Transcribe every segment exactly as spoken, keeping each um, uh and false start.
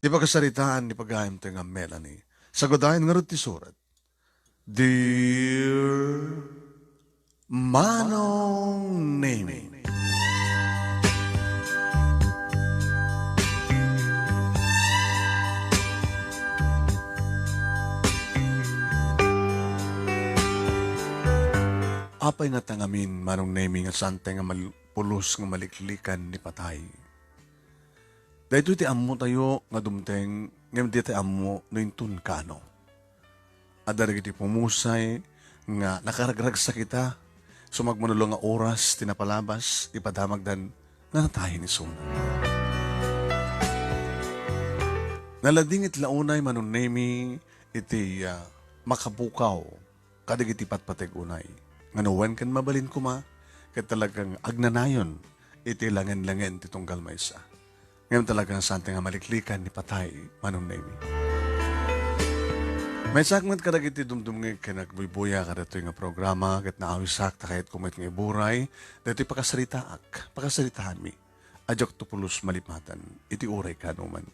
Ti pakasaritaan ni pagaem ti nga Melanie. Sagudayen ngarud ti surat. Dear Manong Nemi. Apay nga tangamin, Manong Nemi, nga saan tay nga mal-, pulos nga maliklikan ni patay? Daytoy ti ammotayo nga dumteng, ngem di tay ammo no inton kaano. Adda dagiti pumusay nga nakaragragsak ita, sumagmamano nga oras ti napalabas, ipadamagdan nga natayen isuna. Naladingit la unay, Manong Nemi, iti, ah, makapukaw kadagiti patpateg unay. Nga no wen ken mabalin koma, ket talagang agnanayon iti langen-langen ti tunggal maysa. Ngem talagang saan tay nga maliklikan ni patay, Manong Nemi. Maysaak met kadagiti dumdumngeg ken agbuybuya kadatoy nga programa, ket naawisak ta kayatko met nga iburay daytoy pakasaritaak, pakasaritaanmi. A diakto pulos malipatan iti uray kaanoman.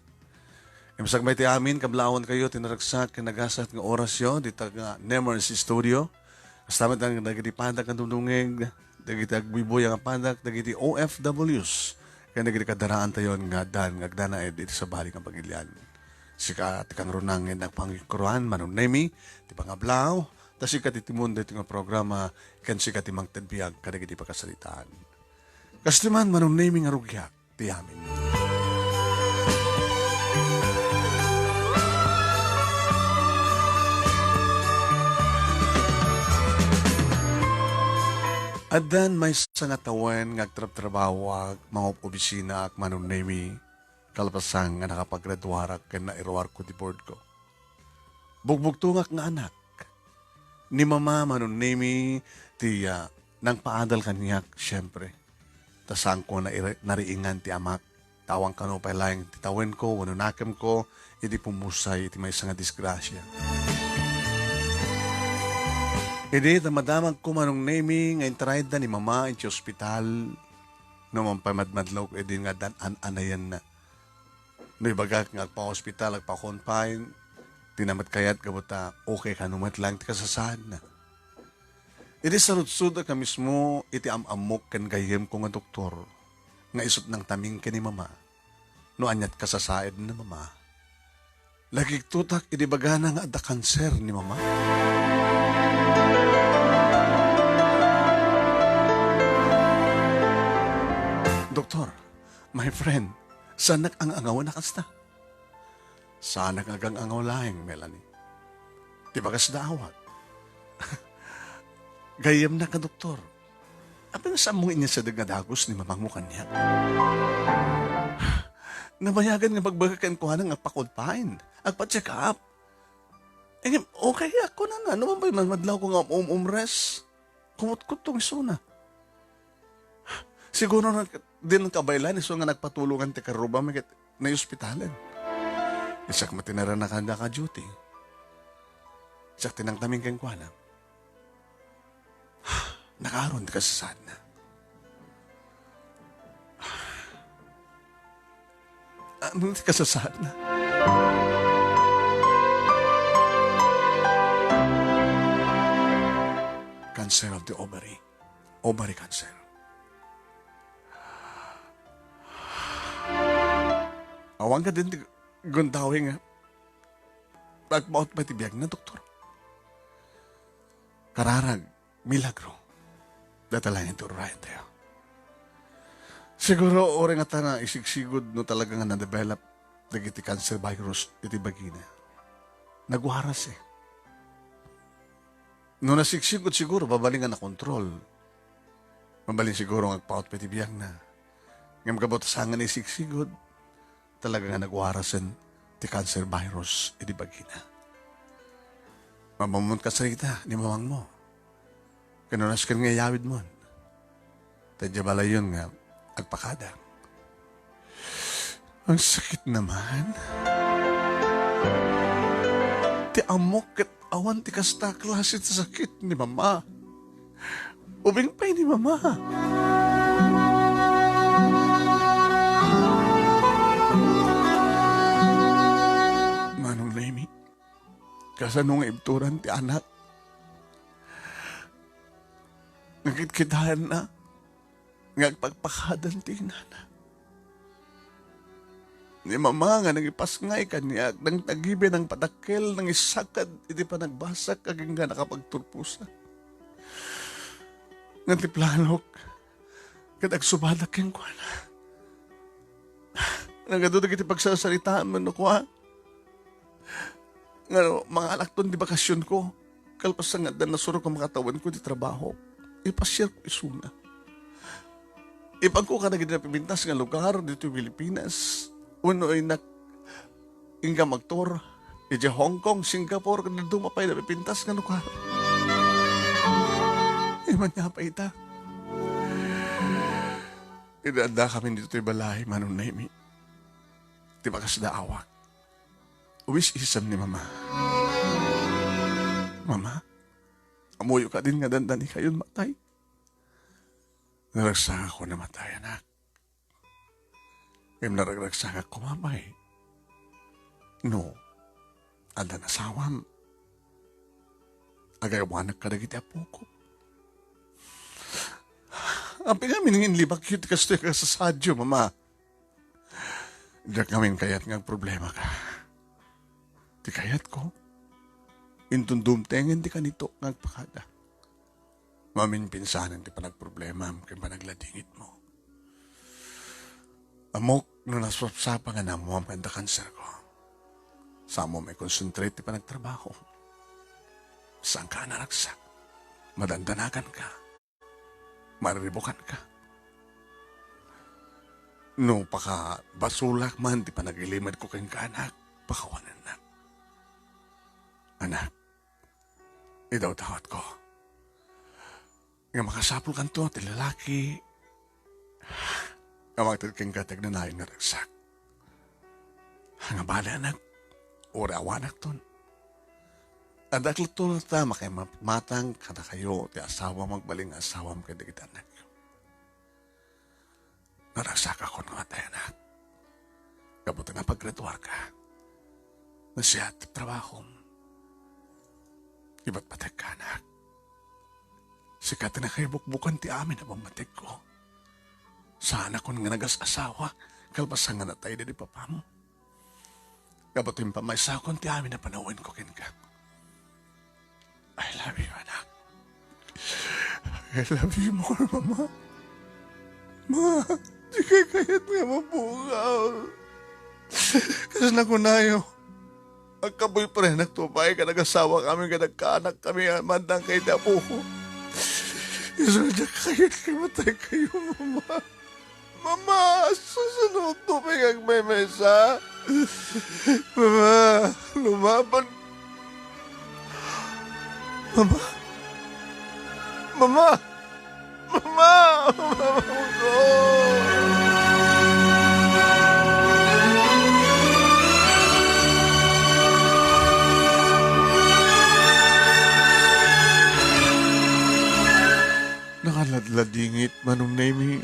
Ngem sakbay ti amin, kablawankayo ti naragsak ken nagasat nga orasyo dita nga Nemers Studio. Kasta met dagiti padak nga dumdumngeg, dagiti agbuybuya nga padak, dagiti O F Ws, ken dagiti kadaraantayon nga addan nga agdanaed iti sabali nga pagilian. Sika ti kangrunangen nga pangikuran, Manong Nemi, ti pangablaw, ta sika ti timon daytoy nga programa, ken sika ti mangted biag kadagiti pakasaritaan. Kastoy man, Manong Nemi, nga rugiak ti amin. Addan maysa nga tawen nga agtrabtrabahoak, mangub-obisinaak, Manong Nemi, kalpasan nga nakapagraduarak ken nairuarko ti boardko. Bugbugtongak nga anak. Ni Mama, Manong Nemi, ti, ah, nangpaadal kaniak, siempre. Ta saanko nairi-, nariingan ti amak. Ta awan kano pay laeng ti tawenko wenno nakemko idi pumusay iti maysa nga disgrasia. Idi ta madamagko, Manong Nemi, nga intarayda ni Mama iti ospital, no man pay madmadlawko idi nga addan an-anayenna. No ibagak nga agpa-hospital, agpa-confine, dina met kayat gapu ta okay kano met laeng ti kasasaadna. Idi sarudsodek a mismo iti am-ammok ken gayyemko nga doktor, nga isut' nangtaming ken ni Mama, no aniat kasasaad ni Mama. Nakigtotak idi ibagana nga adda kanser ni Mama. Doktor, my friend, saanak ang-angawen a kasta. Saanak nga agang-angaw laeng, Melanie. Ti bagas da awak. Gayyemnak a doktor. Apay nga saanmo nga inyasideg nga dagus ni mamangmo kaniak? Nabayagan nga magbaga kenkuana nga agpa-confine, agpa-check up. Eh, okay, ako na na. No man pay man madlawko nga um-, umres. Kumutkuttong isuna. Siguro na, di nangkabaelan, isu nga nagpatulongan ti karrubam ket naiospitalen. Siak met ti naranakanda ka duty. Siak ti nangtaming kenkuana. Nakaaron ti kasasaadna. Ano ti kasasaadna? Cancer of the ovary. Ovary cancer. Awan ka din ti gundawing nga agpaut pay ti biagna, doktor. Kararag, milagro. Data lang iti ururayan tayo. Siguro, uray nga ta naisigsigud no talaga nga na-develop dagiti cancer virus iti bagina. Nagwaras eh. No nasigsigud siguro, mabalin nga nakontrol. Mabalin siguro nga agpaut pay ti biagna. Ngem gapu ta saan nga naisigsigud, talaga nga nagwarasen ti cancer virus iti bagina. Mabamon kasarita ni mamangmo. Ken no nasken nga iyawidmon. Ta idiay balayyon nga agpakada. Ang sakit naman. Ti ammok ket awan ti kasta klase ti sakit ni Mama. Ubing pay ni Mama. Kasano nga ibturan ti anak? Nakitkitaenna nga agpakpakadan ti inana. Ni mama nga nangipasngay kaniak, nangtagibi, nangpadakkel, nangisakad iti panagbasak, agingga nakapagturposa. Ngem ti planok, ket agsubadak kenkuana. Nagadu dagiti pagsasaritaan man no kua, nga mangalakton ti bakasionko, kalpasan nga adda nasurok a makatawenko ti trabaho, ipasiarko isuna. Ipanko kadagiti napipintas nga lugar ditoy Pilipinas, wenno innak inggam agtour idiay Hong Kong, Singapore, ken dadduma pay napipintas nga lugar. Iman nga pay ita. Idi addakamin ditoy balay, Manong Nemi, ti pakasdaawak. Uwis-isem ni Mama. Mama, ammoyo kadin nga dandani kayon matay? Naragsakakon a matay, anak. Ngem naragragsakak koma pay no addan asawam. Agaywanak kadagiti apoko. Apay ngamin nga inlibakyo ti kastoy a kasasaadyo, Mama? Diak ngamin kayat nga agproblemaka. Ti kayatko, inton dumtengen ti kanito nga agpakada. Maminpinsanen ti panagproblemam ken panagladingitmo. Ammok no nasapsapa nga naammoam nga adda kanserko. Saanmo maikonsentrate ti panagtrabaho. Saanka a naragsak. Madandanaganka. Mariribukanka. No pakabasolak man ti panagilimedko kenka, anak, pakawanennak. Anak, idawdawatko nga makasapulkanto ti lalaki nga mangted kenka ti agnanayon nga ragsak. Nga bale, anak, uray awanakton. Adda latta makaimatang kadakayo ti asawam agbalin nga asawam ken dagiti annakyo. Naragsakakon nga matay, anak. Gapu ta napaggraduarka. Nasayaat ti trabahom. Ibatbatekka, anak. Sika ti nakaibukbukan ti amin a pammategko. Saanakon nga nagas-asawa, kalpasan nga natay daydi papam. Gapu ta impamaysakon ti amin a panawenko kenka. I love you, anak. I love you more, Mama. Ma, dikay kayat nga mabugaw. Kas nakunayo, agkaboyfriendakto pay ken agasawakami ken agkaanakkami a mantangka iti apoko. Isu diak kayat nga mataykayo, Mama. Mama, susunogko pay nga agmaymaysa. Mama, lumaban. Mama. Mama. Mama. Mama ko. Nakaladladingit Manong Nemi.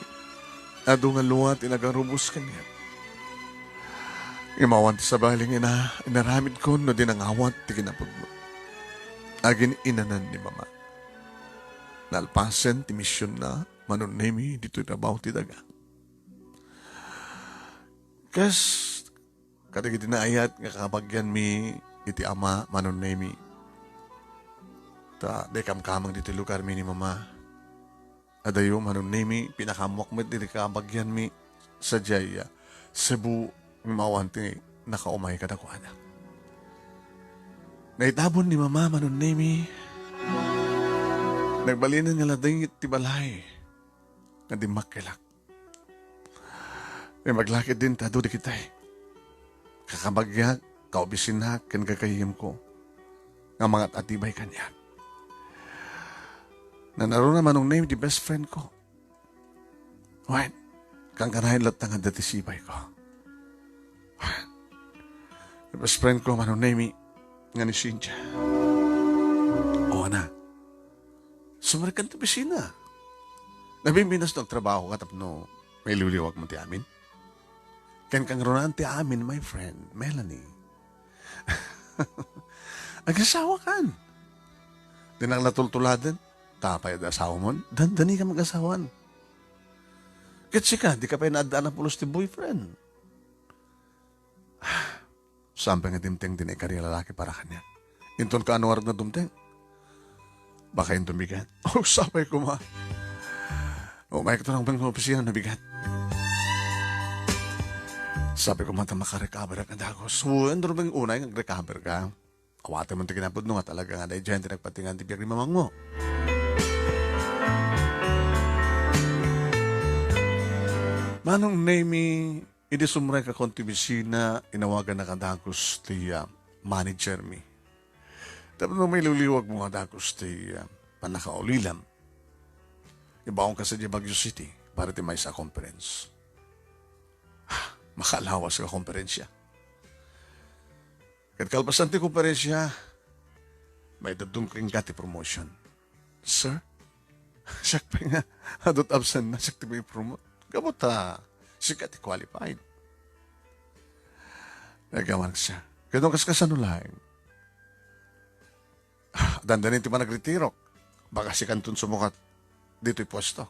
Adu nga lua ti nagarubos kaniak. Ngem awan ti sabali nga ina-, inaramidkon no di nangawat ti kinapudno. Agin-inanan ni Mama. Nalpasen ti missionna, Manong Nemi, ditoy trabaho ti daga. Kas kadagiti naayat nga kakabagianmi iti ama, Manong Nemi. Ta, di kamkameng ditoy lugarmi ni Mama. Adayo, Manong Nemi, pinakaammoak met iti kakabagianmi sadiay, ah, Cebu, ngem awan ti nakaumay kadakuada. Naitabon ni Mama, Manong Nemi. Nagbalinen nga ladingit ti balay nga dimmakkelak. Ngem aglakidin ti adu dagitay. Kakabagiak, kaobisinak, ken gagayyemko nga mangat-atibay kaniak. Nanaruna Manong Nemi ti best friend ko. Wen, kankanayon latta nga adda ti sibayko. Wen, ti best friend ko, Manong Nemi, nga ni Cynthia. O, ana, sumrekkan ti opisina. Nabimbinas no agtrabaho ka tapno mailiwliwag mo ti amin. Ken kangrunaan ti amin, my friend, Melanie. Agasawakan. Dinak natultuladen. Ta pay adda asawamon, dandani ka mag-asawan. Ket sika, dika pay naaddaan a pulos ti boyfriend. Saan pay nga dimteng ti naikari a lalaki para kaniak? Inton kaano ngarud nga dumteng? Baka inton bigat. O, sapay koma. Umayka to lang pay nga opisina no bigat. Sapay koma ta makarecover ka dagus. Wen, durmeng unay nga recover ka. Awaten mo ti kinapudno nga talaga nga daydiay ti nagpatingan ti biag ni mamangmo. Manong Nemy, idi sumrekakon ti opisina, inawagannak a dagus ti, ah, manager mi. Tapno mailiwliwag mo nga dagus ti, ah, pannakaulilam. Ibaonka sadiay Baguio City para ti maysa a conference. Makalawas nga konferensya. Ket kalpasan ti konferensya, maidaddum kenka ti promotion. Sir, siak pay nga adut absent na, siak ti mai-promote. Gapu ta sika ti qualified. Nagyaman siya. Ket no kaskasano laeng? Ah, dandani ti panagritirok. Baka sikanton sumukat ditoy puesto.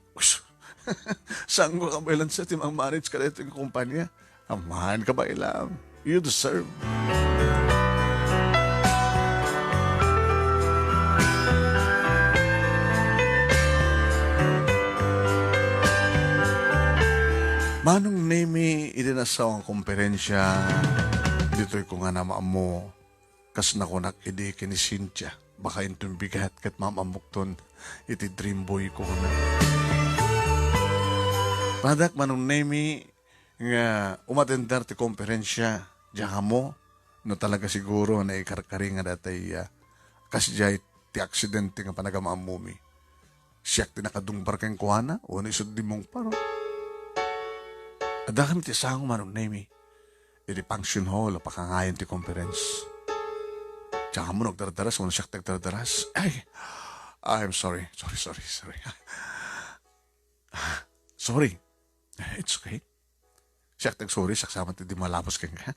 Saanko kabaelan sa ti mang-manage kadaytoy nga kumpanya? Aman kabaelam. You deserve. Manong Nemy, idi nasaw ang komperensya, ditoy ko nga namaammo. Kas nakunak idi ken ni Cynthia, baka inton bigat ket maam-ammokton iti dream boy ko, kuna. Padak, Manong Nemy, nga umatender ti komperensya, diak ammo no talaga siguro nga naikarkari nga datay, ah, kas diay ti aksidente nga panagam-ammomi. Siak ti nakadungbar kenkuana, wenno isu ti dimmungpar. Adda kami ti sango, Manong Nemy. Iti function hall a pakangayon ti conference. Diak ammo no agdardaras wenno siak ti agdardaras. Ay, I'm sorry. Sorry, sorry, sorry. Sorry. It's okay. Siak ti agsorry, siak sa met ti di malabos kenka.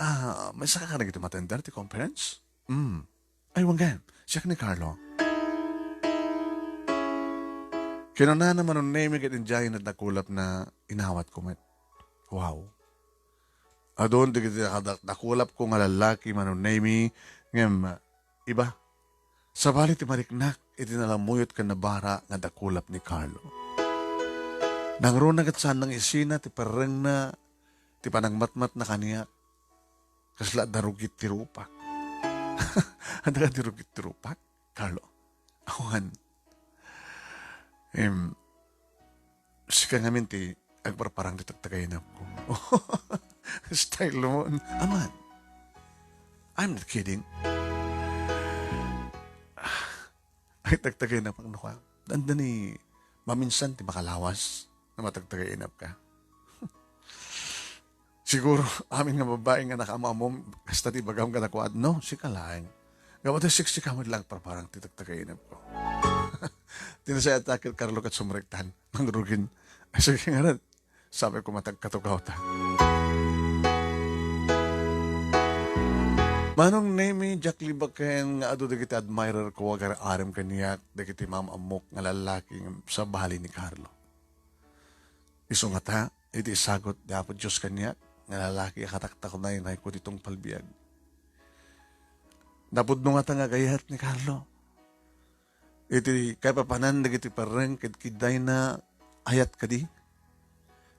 Ah, maysaka kadagiti umatender ti conference? Hmm. Ay, wen gayam, siak ni Carlo. Kinunana, Manong Nemy, ket idiay naddakulapna, inawatko met. Wow. Adun dagiti nakadakdakulapko nga lallaki, Manong Nemy, ngem iba. Sabali ti mariknak iti nalamuyot ken nabara nga dakulap ni Carlo. Nangruna ket saan nangisina ti perrengna, ti panangmatmatna kaniak. Kasla adda rugit ti rupak. Adda kadi rugit ti rupak, Carlo? Awan. Em, sika ngamin ti agparparang ti tagtagainapko. Style mo. Aman. I'm not kidding. Ay, tagtagainapko, no ka? Dandani, maminsan ti makalawas na matagtagainapka. Siguro, amin nga babai nga nakaamamom, kasta ti ibagam kadakuada, no, sika laeng. Gapu ta siksika met lang parparang ti tagtagainapko. Ti nasayaat, Carlo, ket sumrektan. Mangrugin. Ay, sige nga rin. Sabi ko, matagkatugaw ta. Manong Nemy, diak libaken nga adu dagiti admirer ko, agar-arem kaniak, dagiti maam-ammok nga lallaki nga sabali ni Carlo. Isu ngata, iti isagut ti Apo Dios kaniak, nga lalaki a kataktaknay nga iko ti tungpal biag. Napudno ngata nga agayat ni Carlo. Iti kaipapanan dagiti perreng ket kiddayna ayat kadi.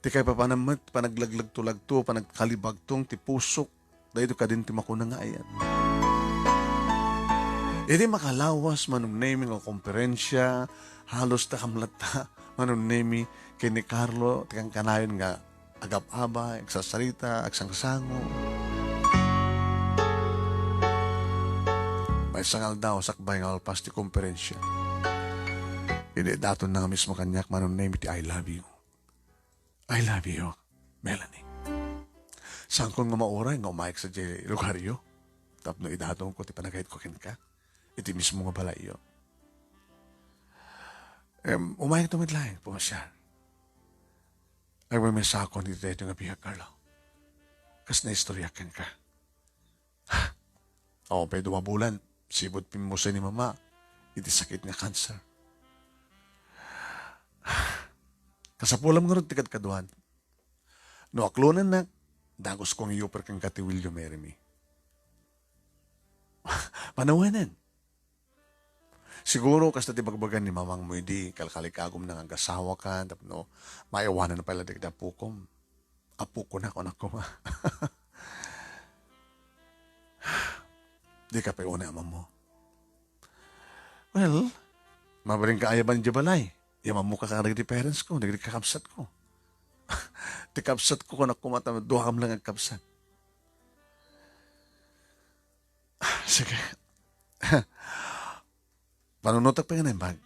Ti kaipapanan met, panaglaglegto-lagto, panagkalibagtong ti pusok, daytoy kadin ti makuna nga ayat. Idi makalawas, Manong Nemy, nga konferensya, halos ta kamlatta, Manong Nemy, ken ni Carlo, ti kankanayon nga agab-abay, agsasarita, agsangsango. Maysa nga aldaw, sakbay nga malpas ti konferensya, idi idatonna nga mismo kaniak, Manong Nemy, ti "I love you. I love you, Melanie. Saankon nga mauray nga umayek sadiay lugaryo tapno idatonko ti panagayatko kenka iti mismo nga balayyo. Em, umayekto met laeng, pumasiar. Agmamesakon iti daytoy nga biag, Carlo. Kas naistoryak kenka." Awan pay dua bulan, sipud pimmusay ni Mama iti sakit nga cancer. Kasapulam ngarud ti kadkaduan. No aklonennak, dagus kong iyuper kenka ti will you marry me. Panawenen. Siguro, kasta ti bagbagan ni mamangmo idi, kalkalikagumna nga agasawakan, tapno maiwanan pay la dagiti apukom. Apokona, kunak koma. Dika pay unay amammo. Well, mabalinka ayaban idiay balay. Amammoka kadagiti parents ko, dagiti kakabsat ko. Ti kabsat ko, kunak koma, ta duakam lang nga kabsat. Sige. Panunotek pay nga naimbag.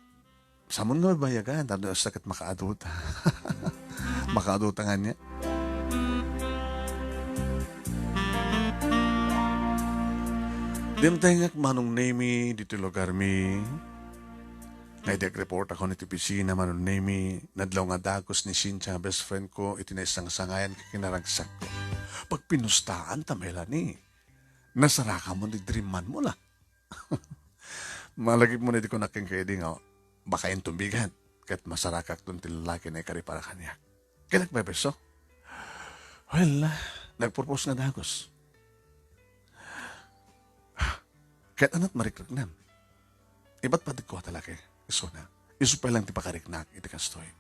Samoon nga mabayagan, tapno kasta ket makaaduta. Makaaduta nga ania. Dimtengek, Manong Nemi, ditoy lugarmi. Nga idi agreportakon iti opisina, Manong Nemi, nadlaw nga dagus ni Cynthia nga best friend ko iti naisangsangayan ket kinaragsakko. Pagpinustaan ta, Melanie. Nasarakamon ti dream man mo la. Malagipmo idi kunak kenka idi nga baka inton bigat ket masarakakton ti lalaki nga ikaripara kaniak. Ket nagpayso? Well, nagpropose nga dagus. Ket anat mariknam. Ibat pay ti kua ti laki, isuna. Isu pay lang ti pakariknak iti kastoy.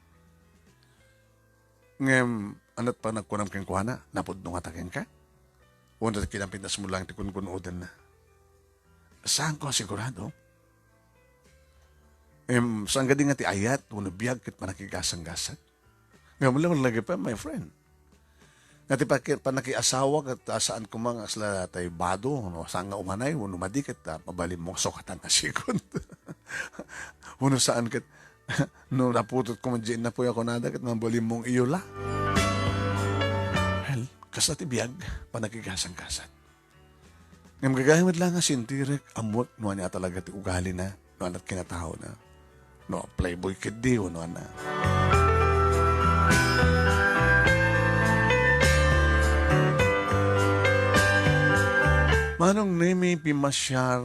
Ngem, anat pay nagkunam kenkuana, napudno ngata kenka? Wenno kinapitasmo lang ti kunkunodenna? Saanko a sigurado. Em, saan kadi nga ti ayat wenno biag ket panakigasanggasat? Ngem, lagi pa, my friend. Nga ti paki-, panakiasawa ket, ah, saan koma nga kasla tay bado, no? Saan nga umanay, wenno madi ket, ah, mabalinmo nga sukatan a sigun. Wenno saan ket, no, naputot koma diay innapuy a kunada ket mabalinmo nga iyola. Well, kasla ti biag, panakigasanggasat. Ngem gagayyem met la nga sintirek, ammoek no ania talaga ti ugalina, no ania ti kinataona. No playboy ketdi wenno ania. Manong Nemi, pimasiar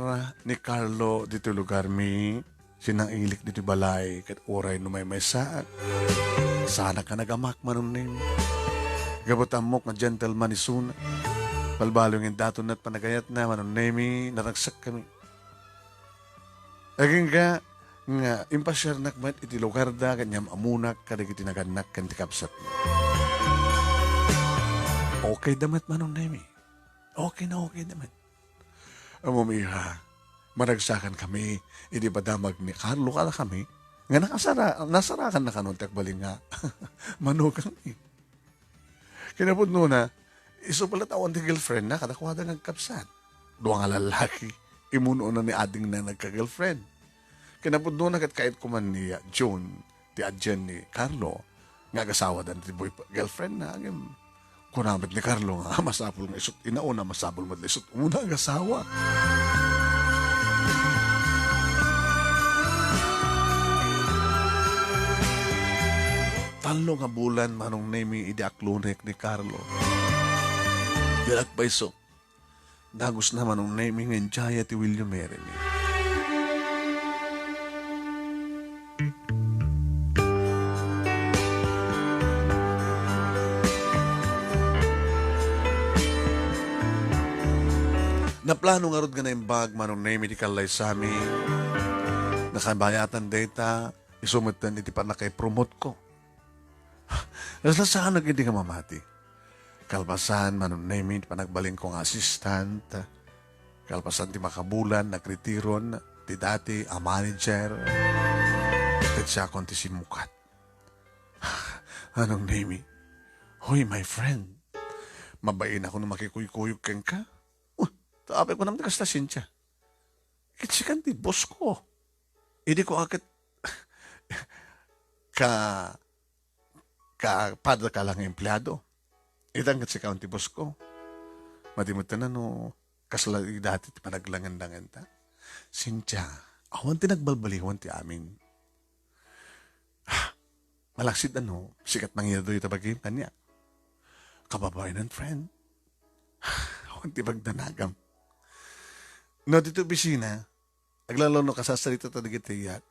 ni Carlo ditoy lugarmi. Sinangilik ditoy balay, ket uray no maymaysaak, saanak a nagamak, Manong Nemi. Gapu ta ammok nga gentleman isuna. Balbaliw nga indaton met panagayatna, Manong Nemi, naragsakkami. Agingga nga impasiarnak met iti lugarda ket inyam-amonak kadagiti nagannak ken ti kabsatna. Okay da met, Manong Nemi. Okay na okay da met. Ammom, iha, managsakankami idi padamag ni Carlo kadakami nga nakasara-, nasarakanna kano ti agbalin nga manukangmi. Kinapudnona, isu pay la ta awan ti girlfriendna kadakuada nga agkabsat. Dua nga lallaki, immun-una ni adingna nga agka-girlfriend. Kinapudnona ket kayat koma ni June ti adian ni Carlo nga agasawada ti boy-, girlfriendna, ngem kuna met ni Carlo nga masapul nga isut' inauna, masapul met la isut' umuna agasawa. Tallo nga bulan, Manong Nemi, idi aklonek ni Carlo. Di nagpayso. Dagusna, Manong Nemi, nga idiay ti Will You Marry Me. Naplano ngarud nga naimbag, Manong Nemi, ti kallaysami. Nakabayatan dayta, isu metten iti pannakaipromotko. Kasla saanak idi nga mamati. Kalpasan, Manong Nemi, ti panagbalinko nga assistant. Kalpasan ti makabulan, nagretiron ti dati a manager. Ket siakon ti simmukat. Manong Nemi, "Hoy, my friend, mabainakon a makikuykuyog kenka?" "Uh, ta apay kunam ti kasta, Cynthia? Ket sikan ti boss ko. Idi ko aket ka, ka, pada ka lang empleado. Itan ket sika ti boss ko." Madi met no kasla dati ti panaglangen-langenta. "Cynthia, awan ti nagbalbaliwan ti amin." "Ah, malaksid no, sikat mangiyadoy ta bagim kaniak." "Kababaenan, friend. Awan ti pagdanagam." No, dito opisina, aglalo no kasasarita ta dagiti iyat.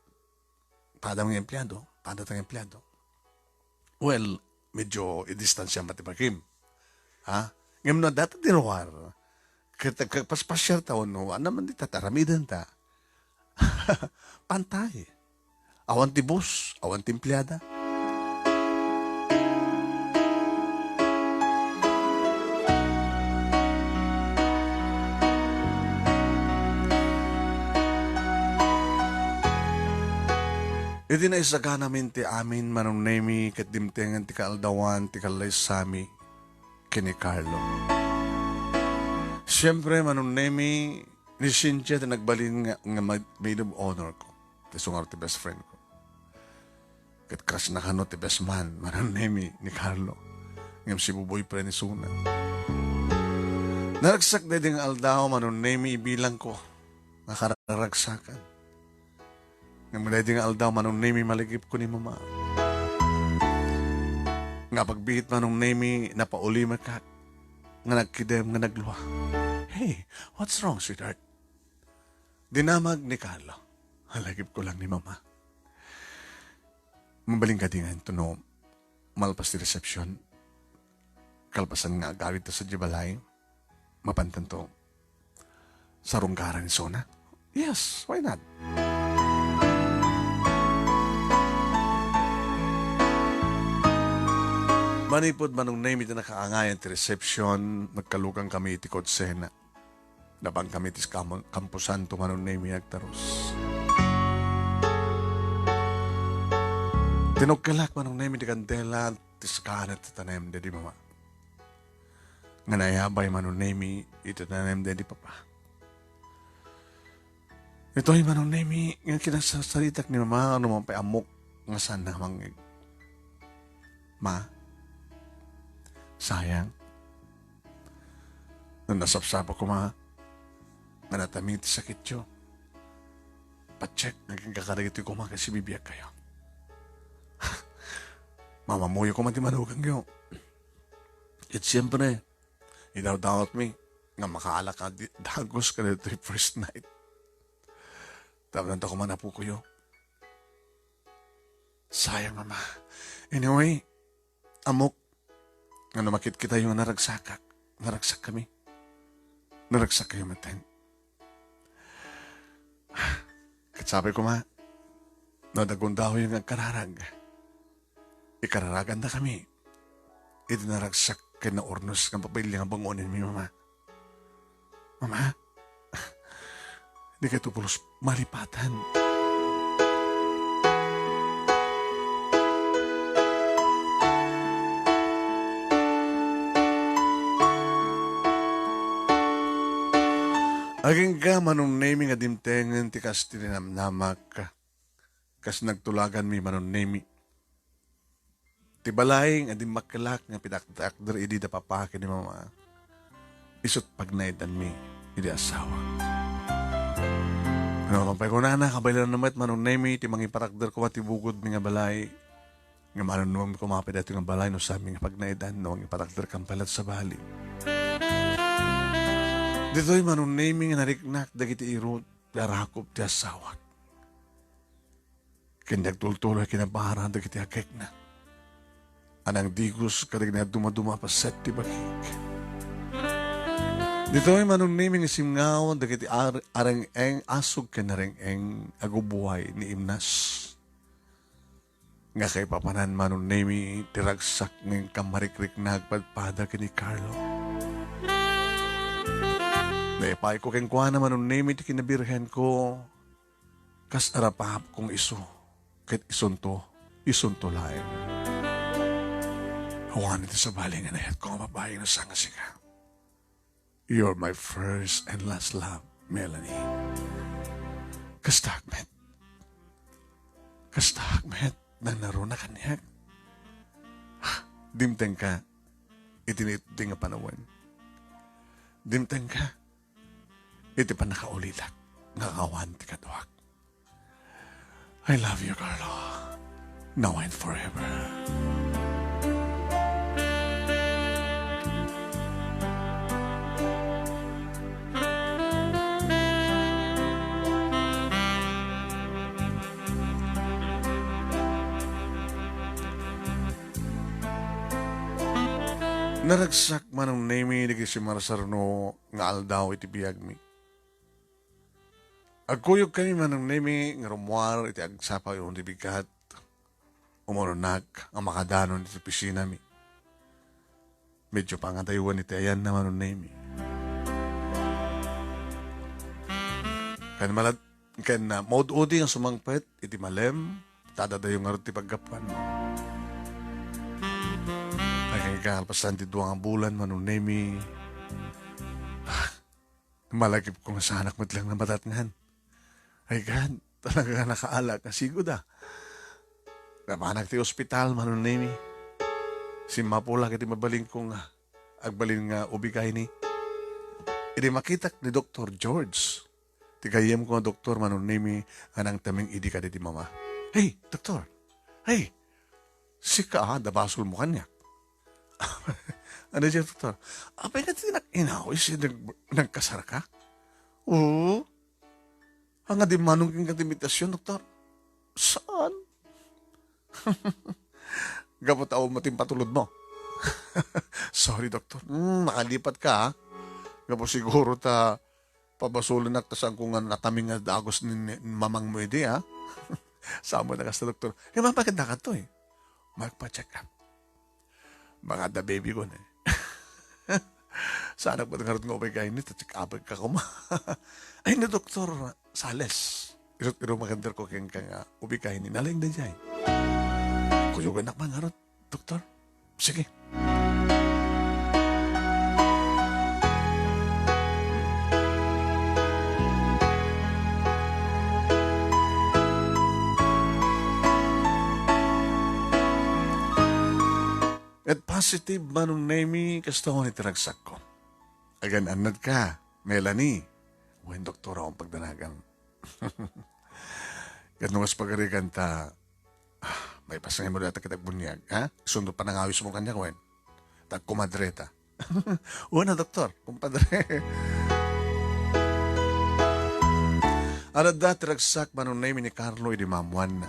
Padam nga empleyado, padam nga empleyado. Well, medyo idistansya met ti bagim. Ha? Ngem no adda ti ruar, ket agpaspasiar ta wenno, ania man dita, aramiden ta. Pantay. Awan ti boss, awan ti empleada. Iti naisaganamin ti amin, Manong Nemi, ket dimtengen ti kaaldawan ti kallaysami ken ni Carlo. Siempre, Manong Nemi, ni Cynthia ti nagbalin nga, nga ma-, maid of honor ko. Ti sungar ti best friend ko. Ket crush na kano ti best man, Manong Nemi, ni Carlo. Ngem si Buboy pa ni suna. Naragsak daydi nga aldaw, Manong Nemi, ibilang ko nga kararagsakan. Ngem daydi nga aldaw, Manong Nemi, malagipko ni Mama. Nga pagbiit, Manong Nemi, napaulimekak nga nagkidem nga naglua. "Hey, what's wrong, sweetheart?" Dinamag ni Carlo. Malagipko lang ni Mama. Mabalin kadi nga intono malpas ti resepsyon. Kalpasan nga agawidta sadiay balay, mapantanto sarunggaran isuna? Yes, why not? Manipud Manong Nemi ti nakaangayan ti resepsyon, nagkalukan kami iti kotsena. Napan kami ti kam-, kamposanto, Manong Nemi, agtarus. Tinukkelak, Manong Nemi, ti kandela, ti sakanet ti tanem daydi Mama. Nga naayabay, Manong Nemi, iti tanem daydi Papa. Itoy, Manong Nemi, nga kinasasaritak ni Mama, no man pay ammok nga saan nga mangngeg. Ma, sayang. No nasapsapa koma nga natami ti sakityo, patiek nga agingga kadagitoy koma ket sibibiagkayo. Mamamuyo koma ti manugangyo. Ket siempre, idawdawatmi nga makaalak a di-, dagus kadagitoy first night. Tapno anta koma napukoyo. Sayang, Mama. Anyway, ammok nga no makitkitayo nga naragsakak, naragsakkami. Naragsak kayo metten. Ket sapay koma, no adda gundawyo nga agkararag, ikararagandakami iti naragsak ken naurnos nga papailli nga bangonenmi, Mama. Mama, dikayto pulos malipatan. Agingga, Manong Nemi, nga dimtengen ti kas ti ninamnamak. Kas nagtulaganmi, Manong Nemi. Ti balay nga dimmakkelak nga pinaakder idi da papa ken ni mama, isut' pagnaedanmi idi asawa. Ngem pay kunana, kabaelanna met, Manong Nemi, ti mangiparakder koma ti bukodmi nga balay. Ngem anonnoem koma pay daytoy nga balay no saanmi nga pagnaedan no mangiparakder kan pay latta sabali. Ditoy, Manong Nemi, nga nariknak dagiti irud ti arakop ti asawak. Ken nagtultuloy a kinabara dagiti agekna a nangdigos kadagiti nadumaduma a paset ti bakik. Ditoy, Manong Nemi, nga simngaw dagiti ar-, areng-eng, asug ken nareng-eng a gubbuay ni Imnas. Nga kaipapanan, Manong Nemi, ti ragsak nga inka marikrikna agpadpada ken ni Carlo. Naipayko kenkuana, Manong Nemi, ti kinabirhenko. Kas arapapkon isu, ket isunto, isunto laeng. Awan iti sabali nga nayatko nga babai no saan nga sika. You're my first and last love, Melanie. Kastaak met. Kastaak met, nangnaruna kaniak. Dimtengka iti naitdi nga panawen. Dimtengka iti pannakaulidak nga awan ti kaduak. I love you, Carlo. Now and forever. Naragsak, Manong Nemi, dagiti simarsarno nga aldaw iti biagmi. Agkuyogkami, Manong Nemi, nga rummuar iti agsapa ti bigat. Umunonak a makadanon iti opisinami. Medyo pangadayoan iti ayanna, Manong Nemi. Ken malad-, ken, ah, maud-udi nga sumangpet iti malem, ta adadayo ngarud ti paggapuan. Ay, ken kalpasan ti dua nga bulan, Manong Nemi, ah, malagipko nga saanak met laeng a madatngan. Ay, God, talaga nga nakaala ka sigud, ah. Napanak ti ospital, Manong Nemi. Simmapulak iti mabalinko nga agbalin nga ubikayni. Idi makitak ni Doktor George, ti gayyemko nga doktor, Manong Nemi, nga nangtaming idi kadagiti mama. "Hey, doktor! Hey! Sika, ah, adda basolmo kaniak." Ano siya, doktor? "Apay nga ti nak-, inawis, eh, nag-, nagkasarka?" "Oo." "Ania, dimmanon kenka ti inbitasion, doktor?" "Saan?" "Gapu ta ummo ti impatulodmo." "Sorry, doktor." "Hmm, nakalipat ka, ha? Gapu siguro ta pabasolenak ta saanko nga nataming nga dagus ni, ni mamangmo idi, ha?" Saan mo na kasta, doktor? "Eh, mapaganda ka to, eh." "Magpa-check up." Baka adda baby ko na, eh. Saanak met ngarud nga ubikayni, ta check up ka koma. Ay, ni Doktor Sales. Irut-, irumaganderko kenka nga ubikayni. Nalaing daydiay. Kuyoganak man ngarud, Doktor. Sige. Ket positive, Manong Nemi, kasta wen iti ragsakko. Agan-annad ka, Melanie. Wen, doktor, awan pagdanagan. Ket no kas pagarigan ta, ah, maipasengan mo dayta ket agbuniag, ha? Isunod panangawis mo kaniak, wen? Ta agkumadre ta. Wen a, doktor, kumpadre. Adda ti ragsak, Manong Nemi, ni Carlo idi maammuanna.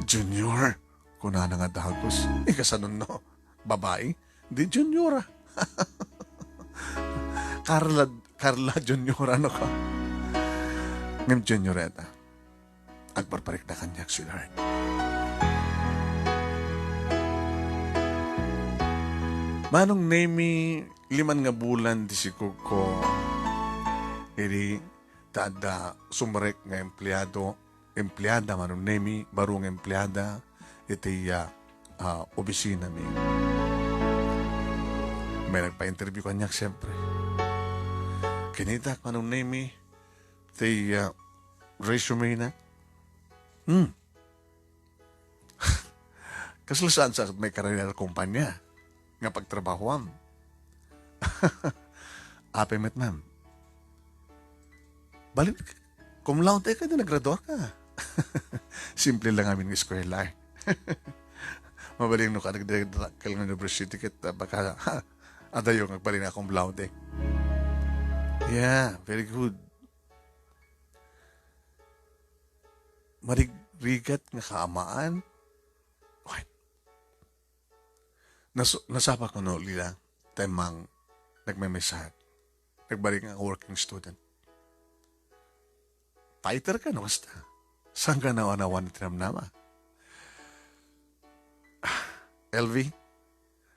"Junior," kunana nga dagus. Ikasanonno? Babai? Di Juniora. Carla, Carla Juniora, no ka? Ngem Junioreta, agbarbarikda kaniak, sweetheart. Manong Nemi, liman nga bulan ti sikogko. Idi ta adda sumrek nga empleado, empleada, Manong Nemi, baro nga empleada iti, ah, ah, opisinami. May nagpa-interview kaniak, siyempre. Kinitak, Manong Nemi, ti, ah, resume na. Hmm. Kasla saan sa may karera kumpanya nga pagtrabahoam? Apay met, ma'am? Bali, cum laude ka, di nagraduar ka. Simple lang amin nga eskwela, eh. Mabalin no ka nagdadakkel nga university ket, ah, baka, ha, adayo nga agbalin nga cum laude. Yeah, very good. Marigrigat nga kaamaan. Wen. Nas-, nasapa ko no, Lila, ta immang nagmemesahet. Nagbalik nga working student. Fighter ka, no, kasta. Saan ka nawan-awan ti namnama? L V,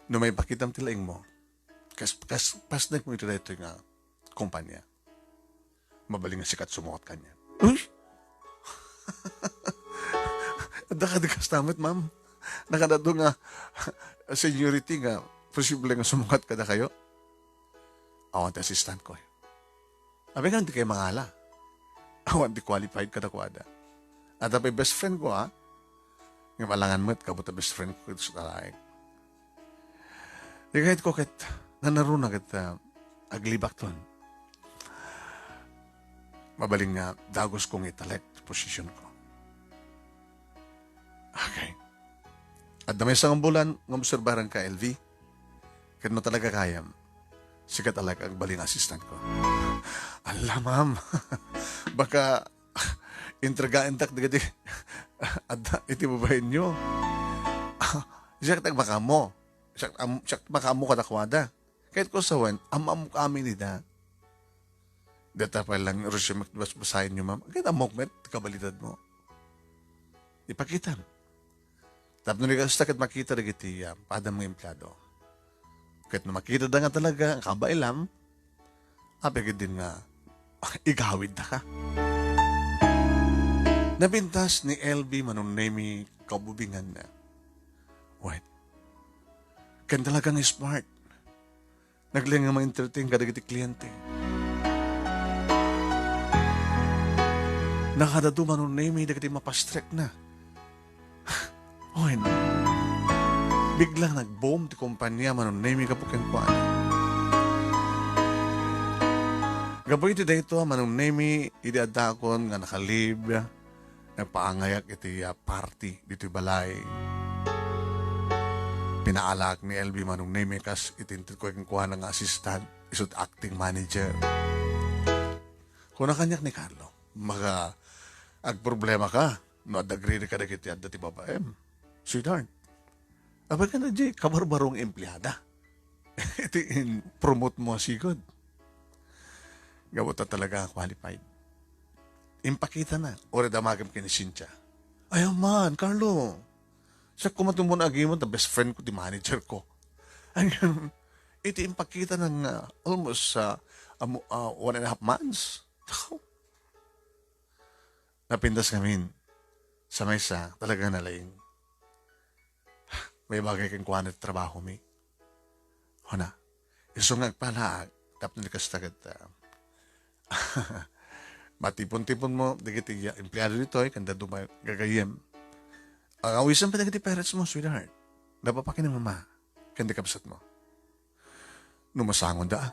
no maipakitam ti laingmo, kas, kas, pasnek mo iti daytoy nga kumpanya. Mabalin nga sika ti sumungbat kaniak. Uy! Adda kadi kasta met, ma'am? Nakadato nga seniority nga posible nga sumungbat kadakayo? Awan ti assistant ko, eh. Apay nga, di kayo mangala. Awan ti qualified kadakuada. Adda pay best friend ko, ha? Nga malangan met, kabut a best friend ko ito sa talaeng. Di kahit ko ket nanaruna ket, ah, aglibakton. Mabalin nga dagus ko nga italek ti position ko. Okay. Adda maysa nga bulan nga obserbaran ka, L V. Ket no talaga kayam, sika talaga agbalin nga assistant ko. Ala, ma'am. Baka intrigaentak dagiti adda iti babaenyo. Siak ti agmakammo. Siak, am-, siak makaammo kadakuada. Ket ko sawen, am-, ammok amin ida. Data pa lang resume, bas-, basaen nyo, ma'am. Ket ammok met, kabalidad mo. Ipakitam. Tapno di kasta ket makita dagiti, ah, padam nga empleyado. Ket no makita da nga talaga, kabailam, apay ket din nga igawid da ka. Napintas ni L B Manong Nemy kabubinganna. Wen, ken talaga nga smart. Naglaing nga ma-entertain kadagiti kliyente. Nakadadu Manong Nemy dagiti mapastrek na. Wen, biglang nag-boom ti kompania Manong Nemy gapu kenkuana. Gapu iti daytoy, Manong Nemy, idi addakon nga naka-leave, nagpaangayak iti, ah, party ditoy balay. Pinaalaak ni L B Manong Nemy kas iti inted ko kenkuana nga assistant, isut acting manager. Kuna kaniak ni Carlo, "Maka, agproblema ka no adda agriri kadagiti adda ti babaem, sweetheart. Apay ken diay kabarbaro nga empleada iti in-promote mo a sigud?" Gapu ta talaga nga qualified. Impakitana, uray damagem ken ni Cynthia. "Ayaw man, Carlo. Siak koma ti umuna agimon ta best friend ko ti manager ko." Iti impakitana nga almost, ah, amo-, ah, one and a half months. Takaw. Napintas ngamin. Sa maysa, talaga nalaing. May bagay kenkuana ti trabahomi. Kuna, isu nga agpalaag, tapno di kasta ket, ah, matipon-tipon mo dagiti empleado ditoy, ken dadduma gagayyem. Ang awisan pa dagiti parents mo, sweetheart. Napapakin ni mama, ken di kabsat mo. No masangon da.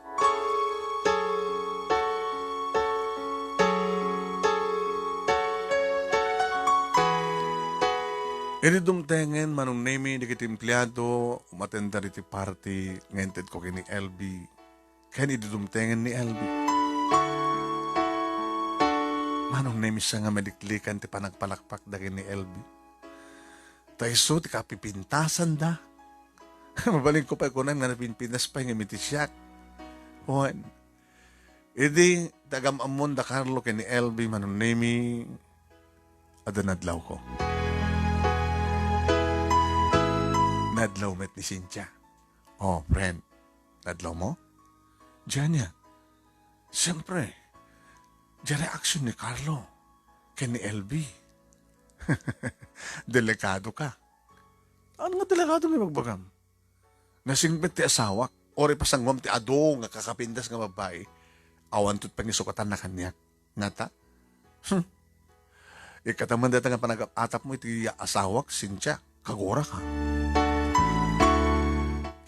Idi dumtengen Manong Nemy dagiti empleado, umatendar iti party nga inted ko ken ni L B. Ken idi dumtengen ni L B, Manong Nemy, siya nga maliklikan ti panagpalakpak dagiti ni L B. Ta isu ti kapipintasanda. Mabalinko pay kunan nga napinpinas pay nga mitisiak. Wen, idi ti agam-ammon da Carlo ken ni L B Manong Nemy, adda nadlawko. Nadlaw met ni Cynthia. Oh, friend, nadlaw mo? Diania, siyempre, di reaksyon ni Carlo ken ni L B. Delikado ka. Ano nga delikado nga ibagbagam? Nasingpet ti asawak, uray pasanguam ti adu nga kakapintas nga babbai, awan ket pangisukatan na kaniak. Ngata? Hmm. Ikataman dayta nga panagap-atap mo iti asawak, Cynthia. Kagura ka.